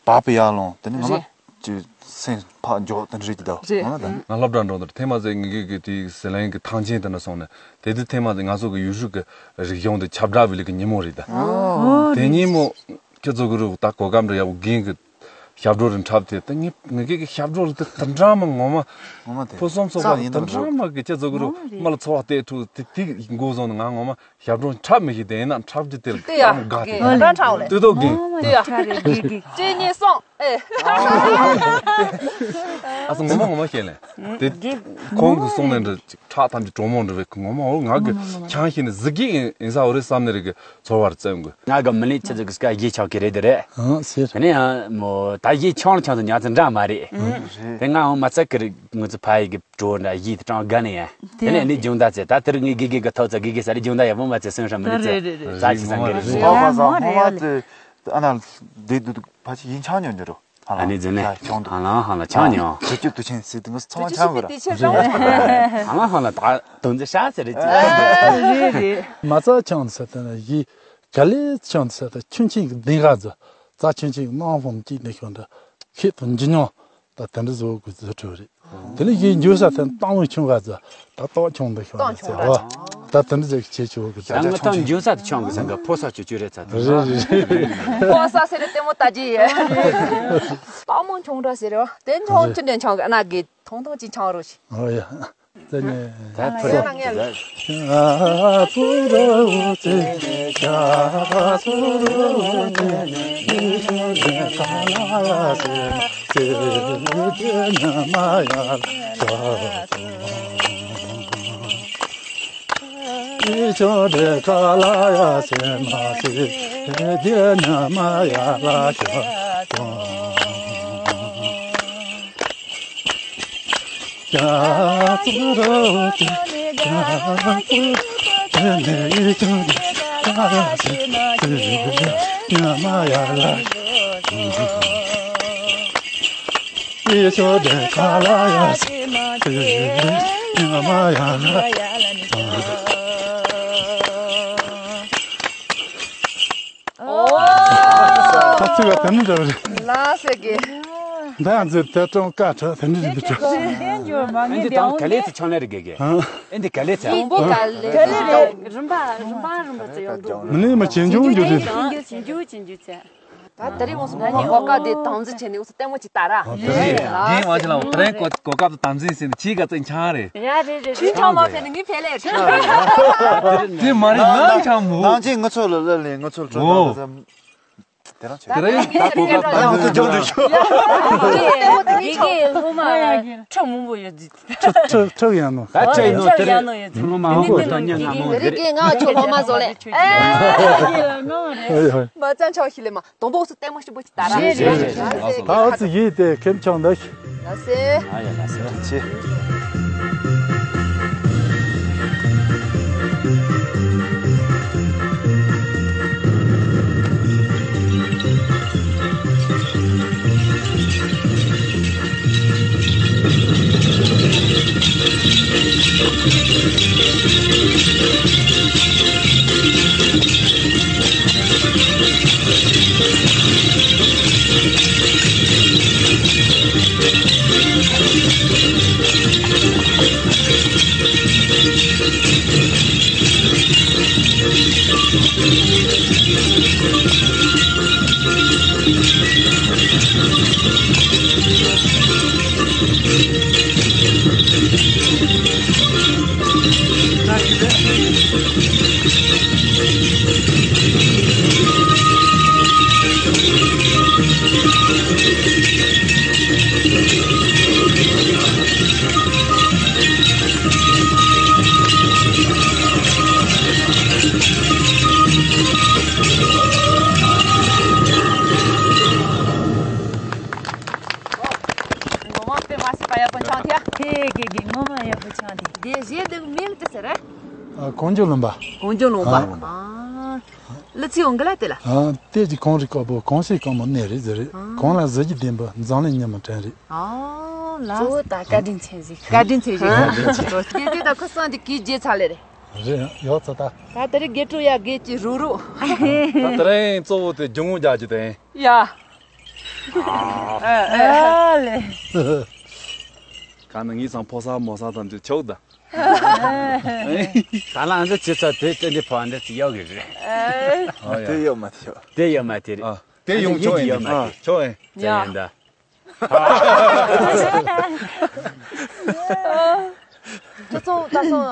བག་པ་ཡར་ལོང་དེ་ནི་ངོ་མ་རེད། ཅིག་སེམས་ཕག་འཇོག་དེ་འདྲ་རེད་ཀྱི་ད། རེད། ངོ་མ་ད། ང་སློབ་གྲྭ་འགྲོ་དུས་ཐེངས་མ་ཟད་ངེད་ཀྱི་གི་དེའི་ཟི་ལིང་གི་ཐང་ཆེན་དེ་འདྲ་སོང་ནས་དེ་དུས་ཐེངས་མ་ཟད་ང་ཚོ་གི་ཡུལ་ཤུལ་གི་རིག་གཞུང་དེ་ཁྱབ་བསྒྲགས་བི་ལི་གི་ཉིན་མོ་རེད་ད། ཨོ། དེ་ཉིན་མོ་ཁྱེད་ཚོ་གི་རུ་ད་གོ་སྐབས་འདྲ་ཡག་པོ་རྒན་གི་ཞབས་བྲོ་རེ་འཁྲབ་དེ་ད་ངེད་ངེད་ཀྱི་གི་ཞབས་བྲོ་རེ་དེ་དེ་འདྲ་མ་ངོ་མ། ངོ་མ་དེ་ཕུན་སུམ་ཚོགས་པ་ཡིན་དེ་འདྲ་མ་གི་ཁྱེད་ཚོ་གི་རུ་མ་ལ་ཚོར་བ་སྟེར་ཐུབ་དེ་དེ་འགོ་བཟུང་ནས་ང་ངོ་མ། ཞབས་བྲོ་འཁྲབ་མི་ཤེས་དེ་ཡིན་ན་འཁྲབ་རྒྱུ་དེ་ལ་དེ་ཡ་ཡང་དགའ་དེ། དེ་ཡ་ལ་འདྲ་འཁྲབ་ལ། དེ་ཏོ་གི། དེ་ཡ། ཁ་རེ་གི་གི། གཅིག་གཉིས་གསུམ་ཨེ། ཨ་སོ་ངོ་མ་ངོ་མ་བཤད་ལེ། དེ་གི་ཁོང་གི་གསུང་ནས་འདྲ་ཅིག་ཁྲག་ཐམས་ཅད་གྲོག་མོ་འདྲ་བའི་ངོ་མ་འོ་ང་གི་ཆང་ཤེས་ནས་གཟི་གི་ཡིན་ས་འོ་རེད་བསམ་ནས་རེད་གི་ཚོར་བར་བཙན་གི། ང་གི་མི་ལས་ཆི་ཟིག་གི་སྐད་ཡིག་ཆགས་ཀྱི་རེད་དེ་རེད། ཨང་ཟེར། དེ་ནས་ཡང་མོ་ད་ཡིག་ཆང་ལ་ཆང་དུ་ཉར་ཚུལ་འདྲ་མ་རེད། དེ་ང་འོ་མ་ཚད་ཀི་རེད་ངོ་ཚུལ་ཕ་ཡི་གི། གྲོ་འདྲ་ཡིད་དྲང་དགའ་ནས་ཡ། དེ་ནས་ནི་སྦྱོང་བརྡར་བྱས་ད་དེར་ངའི་དགེ་རྒན་གི་ཐོག་ཚ་དགེ་རྒན་ས་རེ་སྦྱོང་བརྡར་ཡག་པོ་མ་བྱས་སོང་ཤ་མི་རེད་རེད་རེད། ཟ་ཞིག་ཟ་ངེ་རེད། ཟ་ཟ་ཧོ་མ་དེ་ཨ་ན་དེ་དུ་ཕ་ཆི་ཡིན་ཆང་ཉོ་ཉོ་རོ། ཨ་ནི་ཛི་ནས་ཆང་དུ་ཧ་ལ་ཧ་ལ་ཆང་ཉོ། དུ་ཅུ་དུ་ཆེན་སི་དུ་ངས་ཚང་མ་ཆང་གི་ར། ཧ་ལ་ཧ་ལ་ད་དུང་ཚེ་ཤ་ཟེར་རེད་ཅི། རེད་རེད། མ་རྩ་ཆང་ཟེར་དེ་ན་ཡི་ག་ལེ་ཆང་ཟེར་དེ་ཆུན་ཆིན་གི་ལྡིང་ག་ཟེར་རྩ་ཆུན་ཆིན་གི་སྣང་ཧོམ་གཅིག་ནས་ཤོར་འདྲ་ཁེ་དང་འཇི་ཉོ། ད་དེ་འདྲ་བཟོ་དགོས་ཚུལ་བྲིས་པ་རེད། དེ་ནས་གཞས་འཇུ་ས་དེ་སྟག་མོ་ཆུང་ག་ཚོ་ད་སྟག་ཆུང་འདི་ཤོག་ནས་ཟེར་བ། ད་དེ་འདྲ་ཟིག་བྱེད་ཆོག་གི་ཟེར། ད་ང་སྟག་འཇུ་ས་དེ་ཆུང་གི་ཟེར་གི་ཕོ་ས་ཆུ་ཆུ་རེད་ཚ་དེ། རེད་རེད་རེད། ཕོ་ས་ཟེར་རེད་ལྟད་མོ་ལྟ་རྒྱུ་ཡོད། སྟག་མོ་ཆུང་འདྲ་ཟེར་རེད་བ། དེ་ཆུང་ཆུ་འདྲ་ཆུང་གི་ཨ་ན་གི་ཐུང་ཐུང་ཅིག་ཆུང་རོ་ཞིག་ཨོ་ཡ། ད་ནི། ད་ཕུ་ཡ་ན་ངས་ལ། ཨོ། ད་ཚིག་ག་དེ་ནི་འདྲ་བ་རེད། ལ་སེ་གེ། ད་ཡང་ཚིག་དེ་ཀྲང་ཀ་ཁྲ་དེ་འདྲ་རེད་འདུག་ཀྲང་། ཨེ་འདི་དང་ག་ལེ་ཚེ་ཆང་ལེ་རེད་གེ་གེ། ཨེ་འདི་ག་ལེ་ཚེ། དང་པོ་ག་ལེ། ག་ལེ་རེད། རིམ་པ་རིམ་པ་རིམ་པ་ཚེ་ཡོང་འདུག་མི་ནི་མ་ཇེ་ཆུང་འགྱུར་རེད། ཇེ་ཆུང་ཇེ་ཆུང་ཇེ་ཆུང་ཚེ། ད་དེ་རིང་འོང་སོང་ང་གཉིས་གོ་སྐབས་དེ་དམ་འཛིན་བྱས་ནས་འོང་སོང་ལྟད་མོ་ཅིག་ལྟ་ར། དེ་རེད། རྒན་མ་ཆེ་ལགས་དེ་རིང་གོ་གོ་སྐབས་དེ་དམ་འཛིན་བྱས་ནས་ཁྱེད་ག་ཚོད་འཆང་རེད། ཡ་རེད་རེད། ཁྱེད་འཆང་མ་ཕེ་ནས་ངས་ཕེ་ལེ་རེད། དེ་མ་རེད་ནང་འཆང་མོ། ནང་ཆེན་ངུ་ཚོ་ལ་ལ་ལས་ངུ་ཚོ་ལ་ཨོ། དེ་རང་ཆེ། དེ་རིང་ད་གོ་སྐབས་དམ་འཛིན་བྱས་ནས། ཡ་ཡ་ཡ། ཁྲག་མང་པོ་ཡོད་ཚེ། ཁྲག་ཁྲག་ཁྲག་ཡང་ནོ། ད་ཁྲག་ཡིན་ནོ་དེ་རེད། ཁྲག་ཡང་ནོ་ཡོད་ཚེ། ངོ་མ་ཨོ་ཁྲག་ཉག་ང་མོ་དེ་རེད། རིགས་ཀྱི་ང་ཆོ་ལོ་མ་བཟོ་ལེ། ཨེ། ཡ་ཡ་ང་རེད། མ་ཙང་ཆོག་ཤི་ལེ་མ། དང་པོ་སུ་ལྟད་མོ་ཞིབ་པོ་ཅིག་ལྟ་ར། རེད་རེད་རེད། ད་ཨ་ཙི་ཡིས་དེ་ཁེམ་ཆང་འདི། ལ་སེ། ཨ་ཡ་ལ་སེ་རང་ཆེ། དཔེ་མ་སྲིད་པ་ཡག་པོ་འཆང་ཐལ། ཧེ་གེ་གེ་ངོ་མ་ཡག་པོ་འཆང་ཐལ། དེ་གཞས་འདི་མིང་ཅི་ཟེར་རེད། ཨ། གངས་ལྗོངས་ལུང་པ། གངས་ལྗོངས་ལུང་པ། ཨ། ཨ། གླུ་ཚིག་འོང་གི་ལ་དེ་ལ། ཨ། ལྟས་ཀྱི་གངས་རི་དཀར་པོ། གངས་སེང་དཀར་མོ་གནས་རེད་ཟེར་རེད། ཨ། གངས་ལ་གཟི་བརྗིད་ལྡན་པ། འཛམ་གླིང་ཉི་མ་དྲན་རེད། ཨ་ལ། གཙོ་བོ་ད་བཀའ་དྲིན་ཆེ་ཟིག་བཀའ་དྲིན་ཆེ་ཟིག་ཨ། དེ་དེ་ད་ཁོ་སང་དེ་གིས་བརྗེད་ཚར་ལེ་རེད། རེད་ཡོད་ཚོད་ད། ད་དེ་རིང་དགེ་ཕྲུག་ཡ་དགེ་གི་རུག་རུག་ད་དེ་རིང་གཙོ་བོ་དེ་སྒྱུ་ངོ་རྒྱག་རྒྱུ་དེ་ཡིན། ཡ། ཨ་ལེ། གང་ན་ངའི་སང་ཕོ་གསར་མོ་གསར་དང་དུ་ཆོག་ད། ད་ལ་འདི་ཅི་ཚ་དེ་དེ་འདི་ཕོ་འདི་ཅི་ཡོད་གི་རེད། ཨ། དེ་ཡོད་མ་དེ་ཡོད། དེ་ཡོད་མ་དེ་རེད། ཨ། དེ་ཡོང་ཆོག་ཡིན་ཡོད་མ་དེ། ཆོག་ཡིན། ཡ། ཡིན་ད། ཁྱོད་ཚོ་ད་སོང་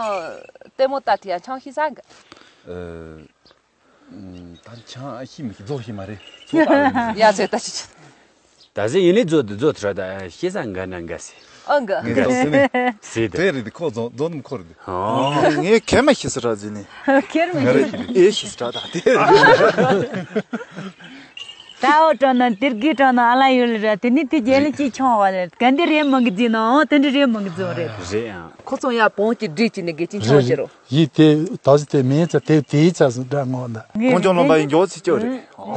ལྟད་མོ་ལྟ་དེ་ཡང་ཆང་ཤི་ས་གི། ཨ། ད་ཆང་ཤི་མི་ཤི་རྫོགས་ཤི་མ་རེད། ཚོ་ད་རེད། ཡ་ཟེར་ད་ཅི་ཅི། ད་ཟེར་ཡིན་ནི་རྫོགས་དུ་རྫོགས་ཐུ་ར་ད་ཤི་ས་འགའ་ན་འགའ་ཟེར། ཨ་འགའ། ངས་ཏོག་ཙམ་ནི། ཟེར་ད། དེ་རེད་དེ་ཁོ་རྫོགས་རྫོགས་ནམ་ཁོ་རེད་དེ། ཨོ། ངས་ཁེར་མ་ཤི་ས་ར་ཟེར་ནི། ཁེར་མ་ཤི་ས། ཨེ་ཤི་ས་ར་ད་དེ། ད་འོ་དྲང་ན་དེར་གི་དྲང་ན་ཨ་ལ་ཡོད་ལ་ར་དེ་ནི་དེ་རྗེས་ལ་ཅི་ཆང་བ་ལ་ག་འདི་རེད་མང་གི་ཟིན་ནོ་དེ་འདྲ་རེད་མང་གི་ཟིན་རེད། རེད་ཡང་། ཁོ་ཚོ་ཡ་བོང་གི་སྒྲིག་ཅིག་ནི་གི་ཅི་ཆང་རེད་ཟེར་རོ། ཡིད་དེ་ད་ཟི་དེ་མེད་ཚ་དེ་དེའི་ཚ་སུ་འདྲ་ངོ་ན། ངས་གངས་ལྗོངས་ལུང་པ་ཡི་མགྱོགས་ཚིག་ཅོ་རེད། འོ་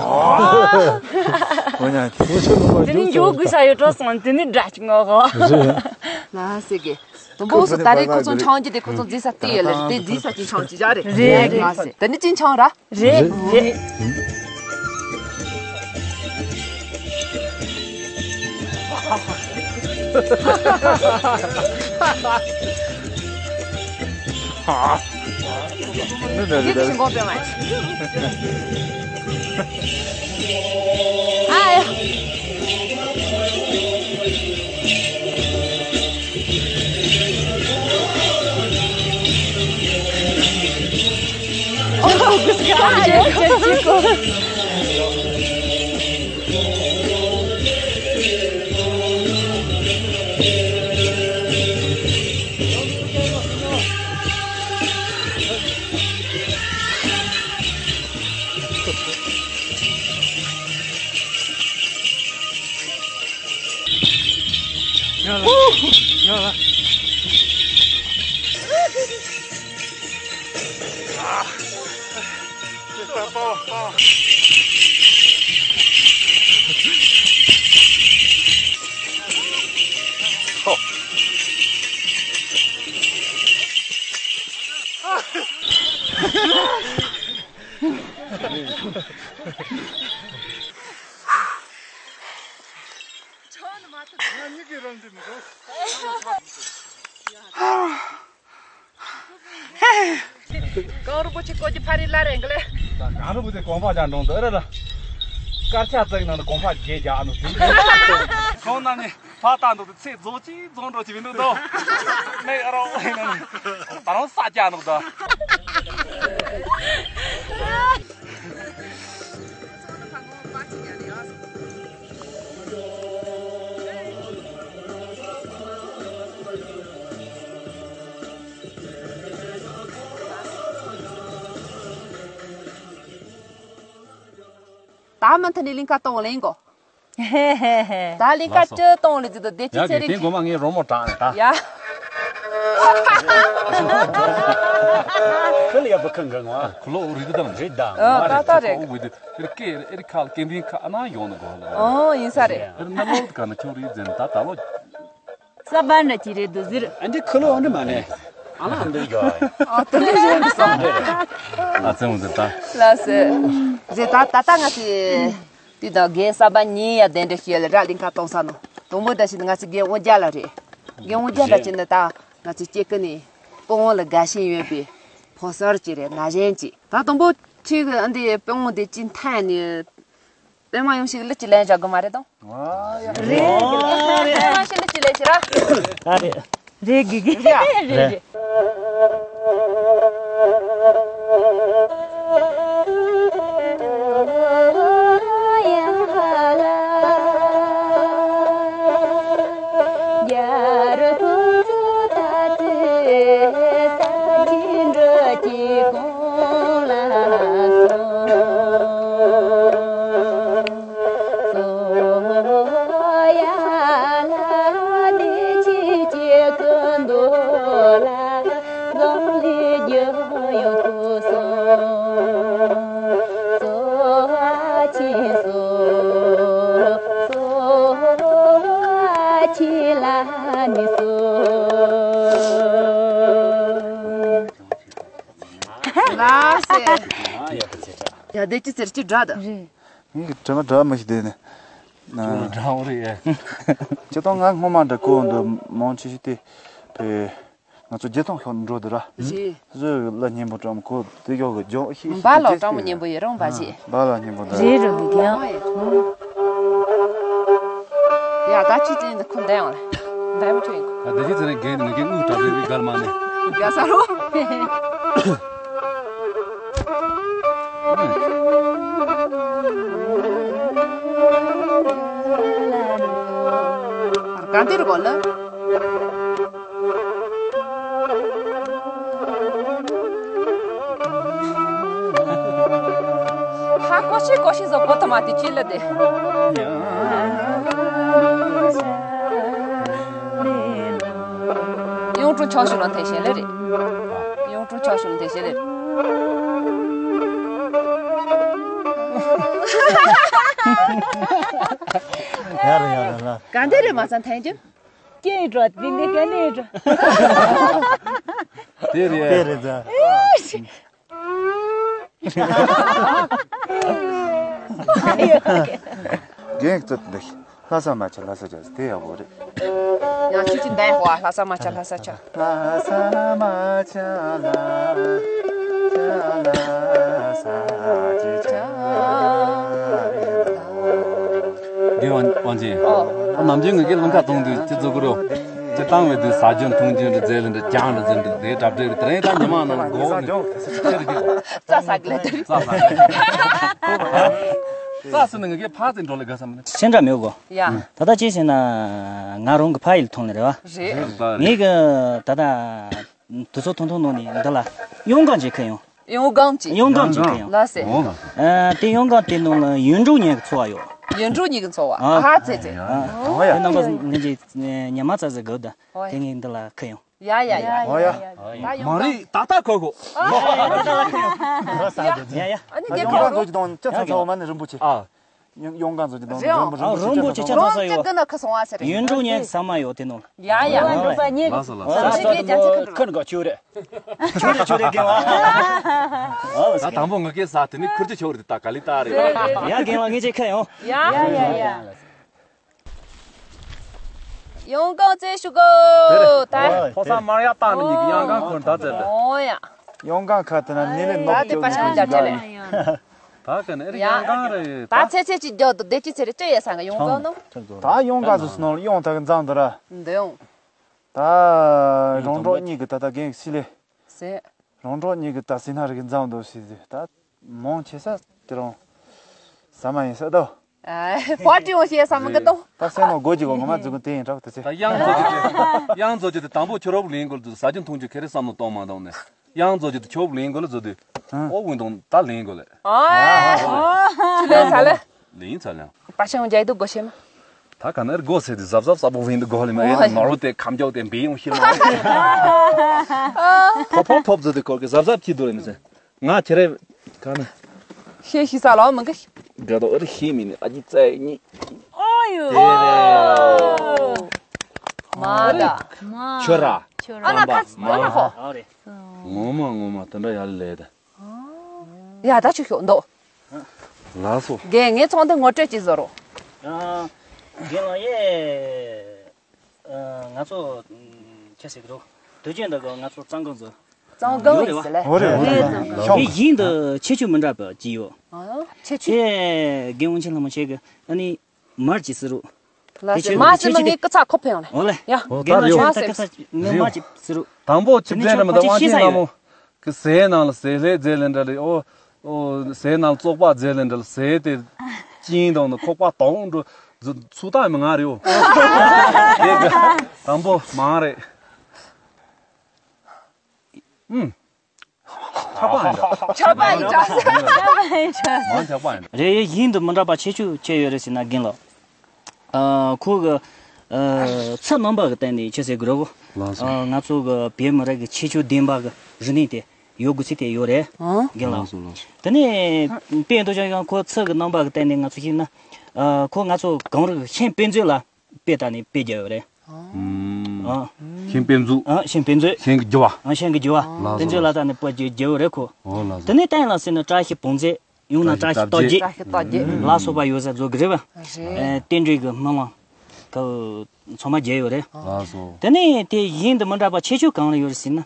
ཡ་དེ། གངས་ལྗོངས་ལུང་པ་དེ་ནི་མགྱོགས་ཚིག་མགྱོགས་དགོས་ས་ཡོད་འགྲོ་སོང་དེ་ནི་འདྲ་ཅིག་ངོ་གོ། རེད། ན་ཟེར་གི། དུམ་བུ་སུ་ད་རེས་ཁོ་ཚོ་འཆང་རྒྱུ་དེ་ཁོ་ཚོ་འཛིན་ས་དེ་ཡོད་ལ་དེ་འཛིན་ས་ཅིག་འཆང་ཅིག་ཡ་རེད། རེད་རེད། ན་ཟེར་དེ་ནི་ཅིག་འཆང་ར། རེད་རེད། ཡིད་ཀྱི་ཞིང་ཁོག་པའི་མ། ཨ་ཡ། ཡ་ལ། ཡ་ལ། གངས་རིན་པོ་ཆེ་བསྐོར་གྱི་ཕ་རི་ལ་རེད་གི་ལེ། གངས་རིན་པོ་ཆེ་གོམ་པ་རྒྱག་འགྲོ་འདི་རེད་ལ། དཀར་ཆག་བཙན་ནང་གོམ་པ་བརྒྱད་རྒྱག་ནོ་དེ། ཁོང་རྣམ་གཉིས་ཕ་ལྟ་འདུག་ཚེ་རྫོགས་ཅིག་རྫོགས་འགྲོ་ཅིག་མི་འདུག་དོ། མེ་རོ་ཨེ་ན་ནི་ད་རུང་ས་རྒྱག་འདུག་ད། ད་མུ་མཐུད་ནས་གླིང་ཁ་གཏོང་ལེན་གོ། ད་གླིང་ཁ་ལགས་སོ། ཅི་གཏོང་ལེ་ཅི་དང་བདེ་སྐྱིད་ཡ་ཚེ་གི་རིང་དེ་གི། མགོ་མ་ངའི་རོ་མོ་དྲག་ནས་ད། ཡ། ཁུ་ལ་ཡ་བུ་ཁུ་འགི་ངོ་ཨ། ཁུ་ལོ་རི་དུ་དང་རི་དང་ཨ། ང་ད་ད་རེད། ཁོ་བུ་དུ་ཨེར་ཀེ་ཨེར་ཁ་ལ་ཀེ་འདིན་ཁ་ཨ་ན་ཡོང་ནི་གོ་ལ། ཨོ་ཡིན་ས་རེད། ཨེར་ན་ལོ་ག་ན་ཁྱོད་རི་ཛན་ད་ད་ལོ། ས་བ་འདྲ་ཅི་རེད་འདུག་ཟེར། ཨ་འདི་ཁུ་ལོ་འདི་མ་ནས། ཨ་ལ་འདི་ཡོད། ཨ་ཏི་ལི་ཡོད་འདུག་ས། ཨ་ཙེ་འོང་ཟེར་ད། ལགས་སེ། ཟེར་ད་ད་ད་ང་ཚོས། དེ་དང་རྒན་གསར་པ་གཉིས་ཡ་གདན་འདྲེན་ཞུས་ལ་ར་གླིང་ཁ་གཏོང་ས་ནོ། དང་པོ་ད་ཞིག་ང་ཚོ་རྒན་དབང་རྒྱལ་ལ་རེད། རྒན་དབང་རྒྱལ་ལ་ཅི་ནི་ད་ང་ཚོ་སྐྱེ་ཀུན་ནས་དཔོན་ལ་དགའ་ཞེན་ཡོད་པའི་ཕོ་གསར་ཅིག་རེད། ན་གཞོན་ཅིག་ད་དང་པོ་ཁྱེད་ཀྱི་ཨ་འདི་དཔོན་དབང་དེ་ཅི་འཐེན་ནས་དཔེ་མ་ཡོང་ཞིག་ལི་ཅི་ལན་བཞག་གི་མ་རེད་དང་། རེད། དཔེ་མ་ཞིག་ལི་ཅི་ལན་ཞིག་ར། ཨ་རེད། རེད་གི་གི། རེད་རེད་རེད། རེད། ཁྱེད་ལ་ནི་སོ། ལགས་སེ། ཡ་དེ་ཅི་ཟེར་ཅི་འདྲ་དང་། རེད། ངས་དྲི་མ་འདྲ་མི་ཤེས་དེ་ནི། ཅུང་འདྲ་བོ་རེད། ཅི་ཏང་ང་སྔོན་མ་འདྲ་གོ་འདུག་མང་ཆེ་ཤོས་དེ་བས། ང་ཚོ་བརྒྱད་སྟོང་ཤོག་འགྲོ་འདུག་ར། རེད། བཟོས་ལ་སྙན་པོ་བཀྲམ་གོ་དེ་ཡོག་གི་ཇོ་ཤི་ཤི་འབའ་ལོ་བཀྲམ་མོ་སྙན་པོ་ཡོད་རང་འབའ་ཞིག་འབའ་ལོ་སྙན་པོ་འདུག་རེད་རེད་མི་དེ་ཡང་། ཡ་ད་ཅི་ཅི་འདི་ཁུ་འདི་ཡང་ལ་འདི་མི་ཁྱོད་ཡིན་གོ་ད་དེ་ཅི་ཚེ་ནས་རྒན་ནི་རྒན་དངུལ་གྲབས་རེད་རེད་གར་མ་ནི་རྒྱ་ས་རོ། ག་འདིར་གོ་ལ། ཧ་ཀོ་ཤི་ཀོ་ཤི་ཟོ་གོ་ཐ་མ་དེ་ཅི་ལ་དེ། ཡོང་ཀྲུང་ཆོག་ཤུ་ལ་དེ་ཤེ་ལེ་རེད། ཡོང་ཀྲུང་ཆོག་ཤུ་ལ་དེ་ཤེ་ལེ་རེད། ཡ་རེད་ཡ་རེད་ལ། ག་འདི་རེད་མ་ཚང་ཐན་ཅུ། སྐྱེས་འགྲོ་འདི་འདི་ག་ནས་འགྲོ། དེ་རེད། དེ་རེད་ད། རྒན་གཙོ་འདི་ལྷ་ས་མ་ཆ་ལྷ་ས་ཆ་དེ་ཡག་པོ་རེད། ཡང་ཆུ་ཆུ་འདའི་ཧོ་ལྷ་ས་མ་ཆ་ལྷ་ས་ཆ། ལྷ་ས་མ་ཆ་ལྷ་ས་ཆ་ལྷ་ས་ཆ། རྒན་དབང་ཆེན། ཨོ། ནམ་རྒྱུན་ངེད་ཀྱི་ལྷམ་ཁ་གཏོང་དུས་ཅི་བཟོ་གི་རོ། ཅི་བཏང་བའི་དུས་ཟ་རྒྱུ་འཐུང་རྒྱུ་འདྲ་རྫས་ལ་འདྲ་རྒྱང་འདྲ་འཛིན་འདྲ་དེ་གྲབས་འདྲ་དེ་རིང་ད་ཉི་མ་ནང་ལ་སྒོ་ནས་ཅི་རེད་དེ། རྩྭ་ཟ་གི་ལ་དེ། རྩྭ་ཟ་གི། རྩྭ་ཟ་ནས་ངེད་ཀྱི་ཕ་ཚེ་འགྲོ་ལ་དགའ་བསམ་ནི། ཅི་འདྲ་མེད་གོ། ཡ། ད་ལྟ་ཅི་ཟེར་ན། ང་རང་གི་ཕ་ཡུལ་ཐོན་ལ་རེད་བ། རེད། ངེད་ཀྱི་ད་ལྟ། དུས་ཚོད་ཐུང་ཐུང་ནང་ནས་འདི་ལ་གཡང་སྒང་ཅིག་ཁེལ་ཡོང་། གཡང་སྒང་ཅིག་གཡང་སྒང་ཅིག་ཁེལ་ཡོང་། ལགས་སེ། ཨ། དེ་གཡང་སྒང་དེ་ནང་ལ་ཡུལ་འབྲོག་གཉིས་ཀྱི་འཚོ་བ་ཡོད། ཡུལ་འབྲོག་གཉིས་ཀྱི་འཚོ་བ། ཨ། ཨ་ཙེ་ཙེ། ཨ། ཨོ་ཡ། དེ་རྣམ་པ་ངེད་ཀྱི་ཉི་མ་ཙ་ཙེ་དགོས་ད། ཨོ་ཡ། དེ་ངས་འདི་ལ་ཁེལ་ཡོང་། ཡ་ཡ་ཡ། ཨོ་ཡ། ཡ་ཡ། མ་རེད་ད་ལྟ་ཁོ་ཁོ། ཡ་ཡ། ཨ་ནི་རྒྱལ་ཁབ་རོགས། ཡོང་གང་ཚོ་ཅི་དང་ཅ་ཚ་ཚ་བ་མ་ནི་རིན་པོ་ཆེ། ཨ། ཡོང་གང་ཚོ་ཅི་དང་རེད། རིན་པོ་ཆེ་ཅ་ཚ་ཚ་ཡོད། རོང་ཅག་གི་ན་ཁ་སོང་བ་ཟེར། ཡུལ་འབྲོག་གཉིས་ཀྱི་ས་མ་ཡོད་དེ་ནང་ལ། ཡ་ཡ། ལགས་སོ་ལགས་སོ། ཁ་ནི་ག་ཆོས་རེད། ཆོས་རེད་ཆོས་རེད་རྒན་པ། ད་དང་པོ་ངེད་ཀྱི་ས་དེ་ནི་ཁུར་གྱི་ཆོས་རེད། ད་ག་ལི་ད་རེད། ཡ་རྒན་ལགས་ངེད་ཅག་ཁ་ཡོང་། ཡ་ཡ་ཡ། ཡོང་གང་ཚེ་ཞུ་གོ་ད། ཕོ་ས་མར་ཡ་བཏང་ནི་གཡང་གང་ཁོར་ད་ཚེ་ད། ཨོ་ཡ། ཡོང་གང་ཁ་དེ་ན་ནི་ལེ་ནོག་ད་དེ་པ་ཤང་རྒྱ་ཆེ་ལེ། ད་ག་ནས་ཡང་གང་རེད། ད་ཚེ་ཚེ་ཅིག་རྒྱག་ཏུ་བདེ་ཅི་ཚེ་རེ་ཅི་ཡ་ས་ག་ཡོང་གང་ནོ། ད་ཡོང་གང་ཚོ་སྣང་ཡོང་ད་གི་འཛང་དུ་ར། འདི་ཡོང་། ད་རོང་འབྲོག་གཉིས་ཀྱི་ད་ད་གེང་སི་ལེ། ཟེ། རོང་འབྲོག་གཉིས་ཀྱི་ད་སི་ན་རི་གི་འཛང་དུ་སི་ཟེ་ད། མང་ཆེ་ས་དེ་རང་ཟ་མ་ཡིན་ས་ད། ཨ། ཧོ་ཏི་འོ་ཤེས་ས་མི་གི་ཏོ། ད་སེ་མོ་སྒོ་གཅིག་གོ་ངོ་མ་འཛུགས་དེ་ཡིན་དྲག་ཏུ་ཚེ། ད་གཡང་འཛོ་གི་དེ། གཡང་འཛོ་གི་དེ་དང་པོ་ཁྱོད་རོབ་ལེན་དགོས་ལ་དུ་ཟ་རྒྱུ་འཐུང་རྒྱུ་ཁེ་རེ་བསམ་བློ་གཏོང་མ་གཏོང་ནས། གཡང་འཛོ་གི་དེ་ཁྱོད་ལེན་དགོས་ལ་བཟོ་དུས། ཨོ་ཝིན་དང་ད་ལེན་དགོས་ལ། ཨ། ཆུ་ལེན་ས་ལ། ལེན་ས་ལ། པ་ཆང་རྒྱག་དུ་སྒོ་ཤེས་མ། ད་ག་ནར་སྒོ་ཟེར་དུས་གཟབ་གཟབ་ས་པོ་ཝིན་དུ་སྒོ་ལ་མ་ཨེ་ནོར་བུ་དེ་ཁམ་རྒྱག་དེ་འབེ་ཡོང་ཤེས་མ། ཕོ་ཕོ་ཕོབ་ཟེར་དུས་སྐོར་གི་གཟབ་གཟབ་ཅི་དུ་རེད་མི་ཟེར། ང་ཁྱེད་རེ་ག་ན། ཤེས་ཤི་ས་ལ་མི་འགའ་ཤི། དགའ་དོ་ཨ་རི་ཤི་མི་ནི་ཨ་ཅི་ཙའི་ཉི། ཨོ་ཡོ། དེ་རེད། མ་ད། མ། ཁྱོད་ར། ཁྱོད་ར། ཨ་ན་ཁ་སི་ཨ་ན་ཧོ། ཨ་རེ། ངོ་མ་ངོ་མ་དེ་འདྲ་ཡ་ལེ་ད། ཡ་ད་ཆུ་ཤོག་འདོག་ལགས་སོ། རྒན་ངའི་ཚོང་དེ་ངོ་སྤྲོད་ཅིག་བཟོ་རོགས། ཨ། རྒན་ལགས་ཡེ། ཨ། ང་ཚོ་ཁྱེད་ཟེར་གི་རོ། དུས་རྒྱུན་འདི་ག་ང་ཚོ་གཙང་གང་ཟེར། གཙང་གང་ཡིན་ཟེར་ལེ། འོ་རེད་འོ་རེད། ཨེ་ཡིན་དུ་ཁྱད་ཆོས་མི་འདྲ་བ་ཅི་ཡོད། ཨ། ཁྱད་ཆོས། ཁྱེད་རྒན་དབང་ཆེན་ལྷ་མོ་ཁྱེད་ཀྱི་ཨ་ནི། མར་གྱིས་ཟེར་རོ། ལ་དེ་ཟེར་ཆོས་མ་ཟེར་ན་ངའི་སྐུ་ཚ་ཁོ་ཕེ་ཡོང་ལེ། འོ་ལེ། ཡ། ཨོ་རྒན་ལགས་ཆོས་ད་སྐུ་ཚ་ངའི་མར་གྱིས་ཟེར་རོ། དང་པོ་ཆིབས་རྒྱན་རེ་མི་དང་དབང་ཆེན་ལྷ་མོ་གི་ཟས་ནང་ལ་ཟས་ལྷའི་རྫས་ལས་འདྲ་ལེ། ཨོ་ཨོ་ཟས་ནང་ལ་བཙོག་པ་རྫས་ལས་འདྲ་ལེ། ཟས་དེ་ཅིང་དང་ནི་ཁོག་པ་དོང་འགྲོ་ཚུ་ད་མི་ང་རེ་ཨོ། དེ་གི་དང་པོ་མང་རེད། ཨུམ། ཆགས་པ་ཡིན་འདྲ། ཆགས་པ་ཡིན་འདྲ། མང་ཆགས་པ་ཡིན་འདྲ། རེད་ཡིན་དུ་མི་འདྲ་པ་ཁྱད་ཆོས་ཆེ་ཡོད་རེད་ཟེར་ན་རྒན་ལགས། ཨ། ཁོ་གི་ཨ། ཚུལ་རྣམ་པ་གི་སྟེང་ནས་ཆེ་ཟེར་དགོས་རེད་གོ། ལགས་སོ། ཨ། ང་ཚོ་གི་བོད་མི་རིགས་ཀྱི་ཁྱད་ཆོས་ལྡན་པ་གི་རིག་གནས་དེ་ཡོད་དགོས་ཚུལ་དེ་ཡོད་རེད། ཨང་། རྒན་ལགས། ལགས་སོ་ལགས་སོ། དེ་ནས་དཔེ་འདོད་ཀྱང་ཡང་ཁོ་ཚུལ་གི་རྣམ་པ་གི་སྟེང་ནས་ང་ཚོ་ཤེས་ན། ཨ། ཁོ་ང་ཚོ་གངས་རི་གི་ཤིང་དཔེ་མཛོད་ལ། དཔེ་ལྟ་ནས་དཔེ་བརྒྱབ་ཡོད་རེད། ཨ། ཤིང་དཔེ་མཛོད། ཨ། ཤིང་དཔེ་མཛོད། ཤིང་གི་རྒྱུ་བ། ཨ། ཤིང་གི་རྒྱུ་བ། ལགས་སོ། དཔེ་མཛོད་ལ་ལྟ་ནས་དཔེ་བརྒྱབ་ཡོད་རེད་ཁོ། ཨོ་ལགས་སོ། དེ་ནས་བསྟན་ལ་ཟེར་ན་བཀྲ་ཤིས་བོངས་མཛོད། ཡང་ན་བཀྲ་ཤིས་རྟགས་བརྒྱད། བཀྲ་ཤིས་རྟགས་བརྒྱད། ལ་སོགས་པ་ཡོད་ས་བཟོ་གི་རེད་བ། རེད། ཨ། རྟེན་འབྲེལ་གྱི་སྨོན་ལམ་གི་ཚང་མ་བརྒྱབ་ཡོད་རེད། ལགས་སོ། དེ་ནས་དེ་ཡིན་དུ་མི་འདྲ་བ་ཁྱད་ཆོས་གང་ལ་ཡོད་རེད་ཟེར་ན།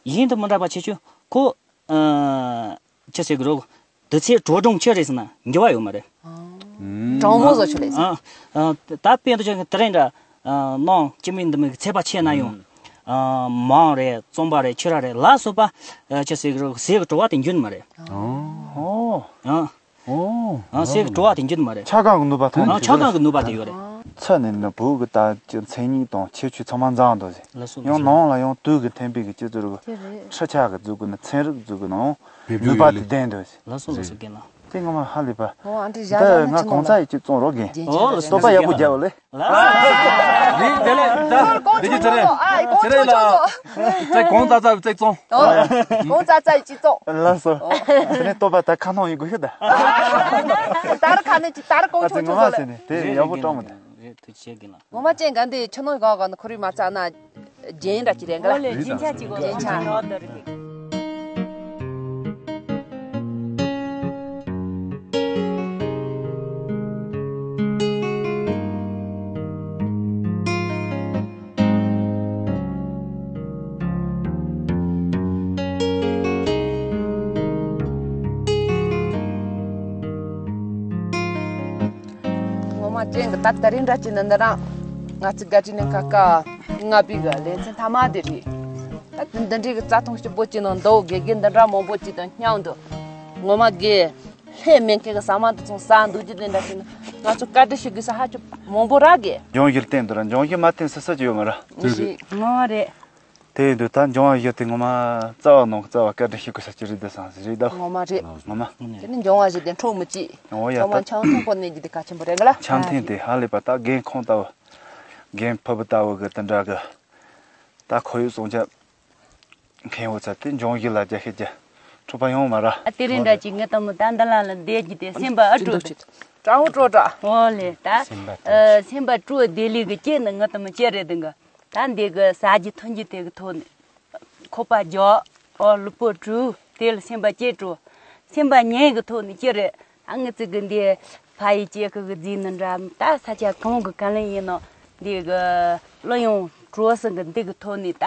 ཡིན་དུ་མི་འདྲ་བ་ཁྱད་ཆོས་ཁོ། ཨ། ཅི་ཟེར་གི་རོགས། དུས་ཚོད་འགྲོ་གྲོན་ཆེ་རེད་ཟེར་ན་འགྱུར་བ་ཡོད་མ་རེད། ཨ། གྲངས་མང་བཟོ་ཆོག་ལེ་ཟེར། ཨ། ཨ། ད་དཔེ་འདི་ཆ་དེ་རིང་འདྲ། ཨ། ནང་སྐྱེ་དམན་འདི་མོ་གི་ཚད་པ་ཆེ་ན་ཡང་། ཨ། མང་རེད། རྩོམ་པ་རེད། ཁྱོད་ར་རེད། ལ་སོགས་པ། ཨ། ཅི་ཟེར་གི་རོགས། ཟས་ཀྱི་བྲོ་བ་དེ་འཇུ་ནི་མ་རེད། ཨོ། ཨ། ཨོ། ཨ། ཟས་ཀྱི་བྲོ་བ་དེ་འཇུ་ནི་མ་རེད། ཆགས་སྡང་གི་ནུས་པ་ཐོན། ཨ། ཆགས་སྡང་གི་ནུས་པ་དེ་ཡོད་རེད། ཚད་ནི་ནི་བོད་ཀྱི་ད་ཀྱི་མཚན་ཉིད་དང་ཁྱད་ཆོས་ཚང་མ་འཛོམས་འདུག་ཟེར། ལགས་སོ། ཡང་ལགས་སོ། ནང་ལ་ཡང་དུས་ཀྱི་འཕེན་པའི་གི་སྤྱི་ཚོགས་ཀྱི། དེ་རེད། ཕྱི་ཆ་གི་འཛུགས་སྐུ་ནི་ཚན་རིག་འཛུགས་སྐུ་ནང་ཕན་ནུས་པ་ཡོད་དེ་ལེ། ལྡན་འདུག་ཟེར། ལགས་སོ་ལགས་སོ། རྒན་ལགས། དེ་ངོ་མ་ཧ་ལས་པ། ཨོ། ཨ་འདྲ་བཞག་ད་ཡག་ན་ང་ཅི་གོང་ལ་ཚ་ཡི་གཅིག་བཙོང་རོགས་རྒན། ཨོ་ལགས་སོ། བསྟོད་པ་ཡག་པོ་རྒྱབ་ལེ། ལགས་སོ། རིག་དེ་ལས་ད་དེ་གི་ཚེ་རེད། ཨ། ཚེ་རེད་ལ། ཚེ་གོང་ཙག་ཙག་ཚེ་བཙོང་། ཨོ། གོང་ཙག་ཙག་ཡི་གཅིག་བཙོང་། ལགས་སོ། ཨོ། དེ་ནས་བསྟོད་པ་ད་ཁ་ནང་ཡིན་དགོས་ཤི་ད། ད་ར་ཁ་ནས་ཅི་ད་ར་གོང་ཨ་ཚེ་ཆོག་ངོ་ཆོག་མ་ཟེར་ནས་དེ་ཡག་པོ་བཀྲམ་མོ་དེ། རེད། ཐུགས་རྗེ་ཆེ་རྒན་ལགས། ངོ་མ་ཅན་ག་འདི་ཆུ་ནང་གང་གང་ན་ཁོ་རི་མ་ཚ་ན། རྒྱན་འདྲ་ཅི་རེད་འགའ། ཨོ་ལེ། རྒྱན་ཆ་ཅིག་གོ། རྒྱན་ཆ། ཨོ་དེ་རེད། ངོ་མ་ཅན་གི་ད་དེ་རིང་འདྲ་ཅི་ན་འདི་རང་ང་ཚོ་ག་ཅི་ནས་ཁ་ཁ། ང་པའི་གི་ལེ་ཚན་ཐ་མ་དེ་རེད། ད་འདི་འདྲའི་གི་རྩྭ་ཐང་སྐྱིད་པོ་ཅིག་ནང་འདུག་དགེ་རྒན་འདི་འདྲ་མང་པོ་ཅིག་དང་མཉམ་དུ། ངོ་མ་དགེ་ལྷད་མེད་མཁན་གི་ཟ་མ་འདི་ཚོ་ཟ་འདུག་རྒྱུ་དེ་འདྲ་ཞིག་ན་ང་ཚོ་བཀའ་འདྲི་ཞུ་དགོས་ས་ཧ་ཅང་མང་པོ་རག་གི། འབྱུང་བཞི་བསྟན་འདུག་ར། འབྱུང་བཞི་མ་བསྟན་སི་སི་ཅི་ཡོད་མ་ར། དེ་རེད། ངོ་མ་རེད། དེ་ཡིན་དུས་ད་འབྱུང་བཞི་དེ་ངོ་མ་རྩ་བ་ནང་གི་རྩ་བ་བཀའ་འདྲི་ཞུ་དགོས་ས་ཅི་རེད་འདུག་བསམ་ཟེར་རེད་ད། ངོ་མ་རེད། ངོ་མ། དེ་ནི་འབྱུང་བཞི་དེ་འཕྲོག་མི་བྱེད། འོ་ཡ། ཚང་མ་ད་འཆམ་མཐུན་སྐོར་ནས་འདི་དེ་ག་ཆེན་པོ་རེད་ག་ལ། འཆམ་མཐུན་དེ་ཧ་ལས་པ་ད་རྒན་ཁོང་ལྟ་བུ། རྒན་ཕུ་བུ་ལྟ་བུ་གི་དེ་འདྲ་གི། ད་ཁོར་ཡུག་སྲུང་སྐྱོབ་མཁན་བོ་ཚ་དེ་འབྱུང་བཞི་ལ་རྒྱ་ཤེད་རྒྱ་འཕྲོད་པ་ཡོང་མ་ར། ཨ། དེ་རིང་འདྲ་ཅིག་ངས་ད་མོ་ད་འདི་ལ་ལ་བསྡད་ཀྱི་དེ་སེམས་པ་ཨ་སྤྲོ་འདུག་ཀྲང་ཧུ་སྤྲོ་དྲ། འོ་ལེ་ད། སེམས་པ་སྤྲོ། ཨ། སེམས་པ་སྤྲོ་བདེ་ལེགས་ཀྱི་སྐྱེས་ནི་ངས་ད་མོ་སྐྱེ་རེད་དེ་འགའ། ད་འདི་གི་ཟ་རྒྱུ་འཐུང་རྒྱུ་དེ་གི་ཐོག་ནས། ཁོག་པ་རྒྱག་ཨོ་ལུས་པོ་བཀྲུས། དེ་ལ་སེམས་པ་སྐྱིད་འགྲོ། སེམས་པ་ཉེན་གི་ཐོག་ནས་སྐྱིད་རེད། ཨ་ངི་ཙི་གི་འདི་ཕ་ཡི་སྐྱེ་ཁུ་གི་རྫི་ནི་འདྲ་ད་ས་ཆ་གང་གི་ག་ལེན་ཡིན་ནོ། འདི་གི་གླུ་དབྱངས་བྲོ་སི་གི་འདི་གི་ཐོག་ནས་ད་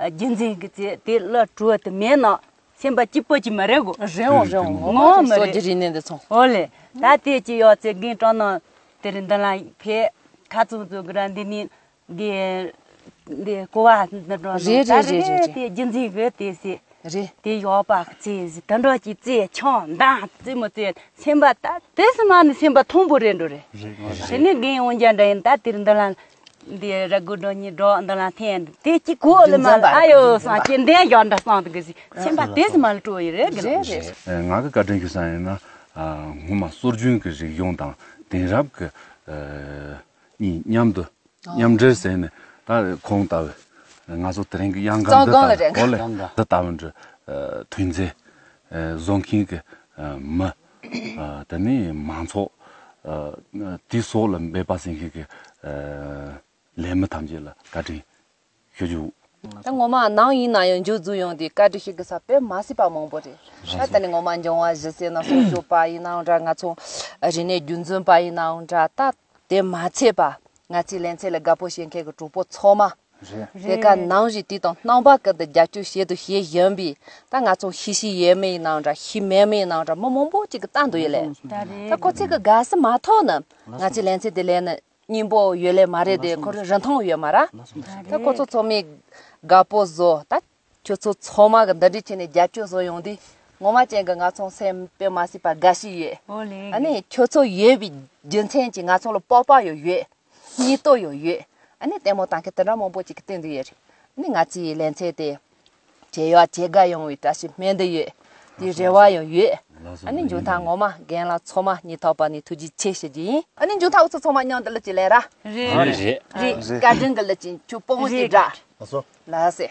རྒྱུན་འཛིན་གི་ཙི་དེ་གླུ་བྲོ་དེ་མེད་ནོ། སེམས་པ་སྐྱིད་པོ་ཅིག་མ་རེད་གོ། རེད་འོང་རེད་འོང་། ངོ་མ་རེད། སོ་རྒྱུ་རིག་གནས་འདི་ཚོ། ཨོ་ལེ། ད་དེ་ཅི་ཡོད་ཚེ་རྒན་སྤྲང་ནོ། དེ་རིང་འདི་ལ་ཕེབས། ཁ་ཚུམ་ཚུམ་གི་ར་འདི་ནི། འདི། འདི་ཀོ་བ་འདི་འགྲོ་རེད་རེད་རེད་རེད་རེད། དེ་རྒྱུ་འཛིན་གི་དེ་སི། རེད། དེ་ཡོག་པ་ཙེ་ཟི་ད་འགྲོ་ཅི་ཙེ་ཆང་མདང་ཙེ་མོ་ཙེ་སེམས་པ་ད་དེ་སི་མ་ནི་སེམས་པ་ཐོང་པོ་རེད་འགྲོ་རེད། རེད་རེད། དེ་ནི་རྒན་འོང་རྒྱ་འདྲ་ཡིན་ད་དེར་འདི་ལ། འདི་ར་གུ་འགྲོ་ཉི་འགྲོ་འདི་ལ་འཐེན་དེ་ཅི་གོ་ལི་མ་ཨ་ཡོ་སང་ཅི་འདན་ཡོག་འདྲ་སང་དེ་གི་སི་སེམས་པ་དེ་སི་མ་ལ་སྤྲོ་ཡི་རེད་གི་ལ། རེད་རེད། ང་གི་བཀའ་དྲིན་ཞུ་ས་ཡིན་ན། སྔོན་མ་སྲོལ་རྒྱུན་གི་རིག་གཞུང་དང་དེང་རབས་གི་གཉིས་མཉམ་དུ། མཉམ་འབྲེལ་ཟེར་ནས་ད་ཁོང་ལྟ་བུ་ང་ཚོ་དེ་རིང་གི་གཡང་གང་འདི་ལྟ་བུ་གོ་ལེ་འདི་ལྟ་བུ་འདྲ་ཐོན་རྫས་བཟོ་མཁན་གྱི་མི་དེ་ནས་མང་ཚོགས་དེ་སོགས་ལ་འབད་པ་ཟིན་མཁན་གྱི་ལས་མི་ཐམས་ཅད་ལ་བཀའ་དྲིན་ཞུ་རྒྱུ། ད་ངོ་མ་ནང་ཡིན་ན་ཡང་འཇུ་འཛུལ་ཡོང་དུས་བཀའ་དྲིན་ཞུ་དགོས་ས་དཔེ་མ་སྲིད་པ་མང་པོ་རེད། ད་ད་ནི་ངོ་མ་འབྱུང་བ་བཞི་ཟེར་ན་སྲུང་སྐྱོབ་པ་ཡིན་ནའང་འདྲ་ང་ཚོ་རིག་གནས་རྒྱུན་འཛིན་པ་ཡིན་ནའང་འདྲ་ད། དེ་མ་ཚད་པ་ང་ཚོའི་ལེ་ཚན་ལ་དགའ་པོ་བྱེད་མཁན་གྱི་གྲོགས་པོ་ཚང་མ། རེད། དེ་ག་ནང་བཞིན་དུས་དང་རྣམ་པ་ཀུན་ཏུ་རྒྱབ་སྐྱོར་བྱེད་དུ་བྱེད་བཞིན་པའི་ད་ང་ཚོ་ཤེས་ཤེས་ཡོད་མེད་ཡིན་ནའང་འདྲ་ཤེས་མེད་མེད་ཡིན་ནའང་འདྲ་མི་མང་པོ་ཅིག་གི་ལྟ་འདུག་ཡོད་ལེ། ད་རེད། ད་ཁོ་ཚོས་གི་དགའ་ས་མ་ཐོག་ན་ང་ཚོའི་ལེ་ཚན་དེ་ལས་ནི་སྙིང་པོ་ཡོད་ལེ་མ་རེད་དེ་ཁོ་རང་རིན་ཐང་ཡོད་མ་ར། ད་ཁོ་ཚོ་ཚང་མས་དགའ་པོ་བཟོ་ད། ཁྱོད་ཚོ་ཚང་མ་གི་འདི་འདྲ་བྱས་ནས་རྒྱབ་སྐྱོར་བཟོ་ཡོང་དུས་ངོ་མ་ཅན་གི་ང་ཚོ་སེམས་དཔེ་མ་སྲིད་པ་དགའ་ཞིག་ཡོད། ཨོ་ལེ། ཨ་ནི་ཁྱོད་ཚོ་ཡོད་པའི་རྒྱུ་མཚན་གྱིས་ང་ཚོ་ལ་སྤོབས་པ་ཡང་ཡོད། སྙིང་སྟོབས་ཡང་ཡོད། ཨ་ནི་ལྟད་མོ་ལྟ་མཁན་དེ་འདྲ་མང་པོ་ཅིག་གི་སྟེང་དུ་ཡོད་རེད། ཨ་ནི་ང་ཚོའི་ལེ་ཚན་དེ་བྱེད་ཡག་བྱེད་དགའ་ཡོང་བའི་བཀྲ་ཤིས་སྨོན་འདུན་ཡོད། དེའི་རེ་བ་ཡང་ཡོད། ཨ་ནི་མཇུག་མཐར་ངོ་མ་རྒན་ལགས་ཚང་མ་སྙིང་ཐག་པ་ནས་ཐུགས་རྗེ་ཆེ་ཞུ་རྒྱུ་ཡིན། ཨ་ནི་མཇུག་མཐར་འུ་ཚོ་ཚང་མ་མཉམ་དུ་གླུ་ཅིག་ལེན་ར། རེད། རེད། རེད། བཀའ་དྲིན་གི་གླུ་ཅིག་ཁྱོད་སྤོ་བོ་ཅིག་རེད། སྒྲ། ལགས་སོ། ལགས་སེ།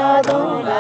ལ།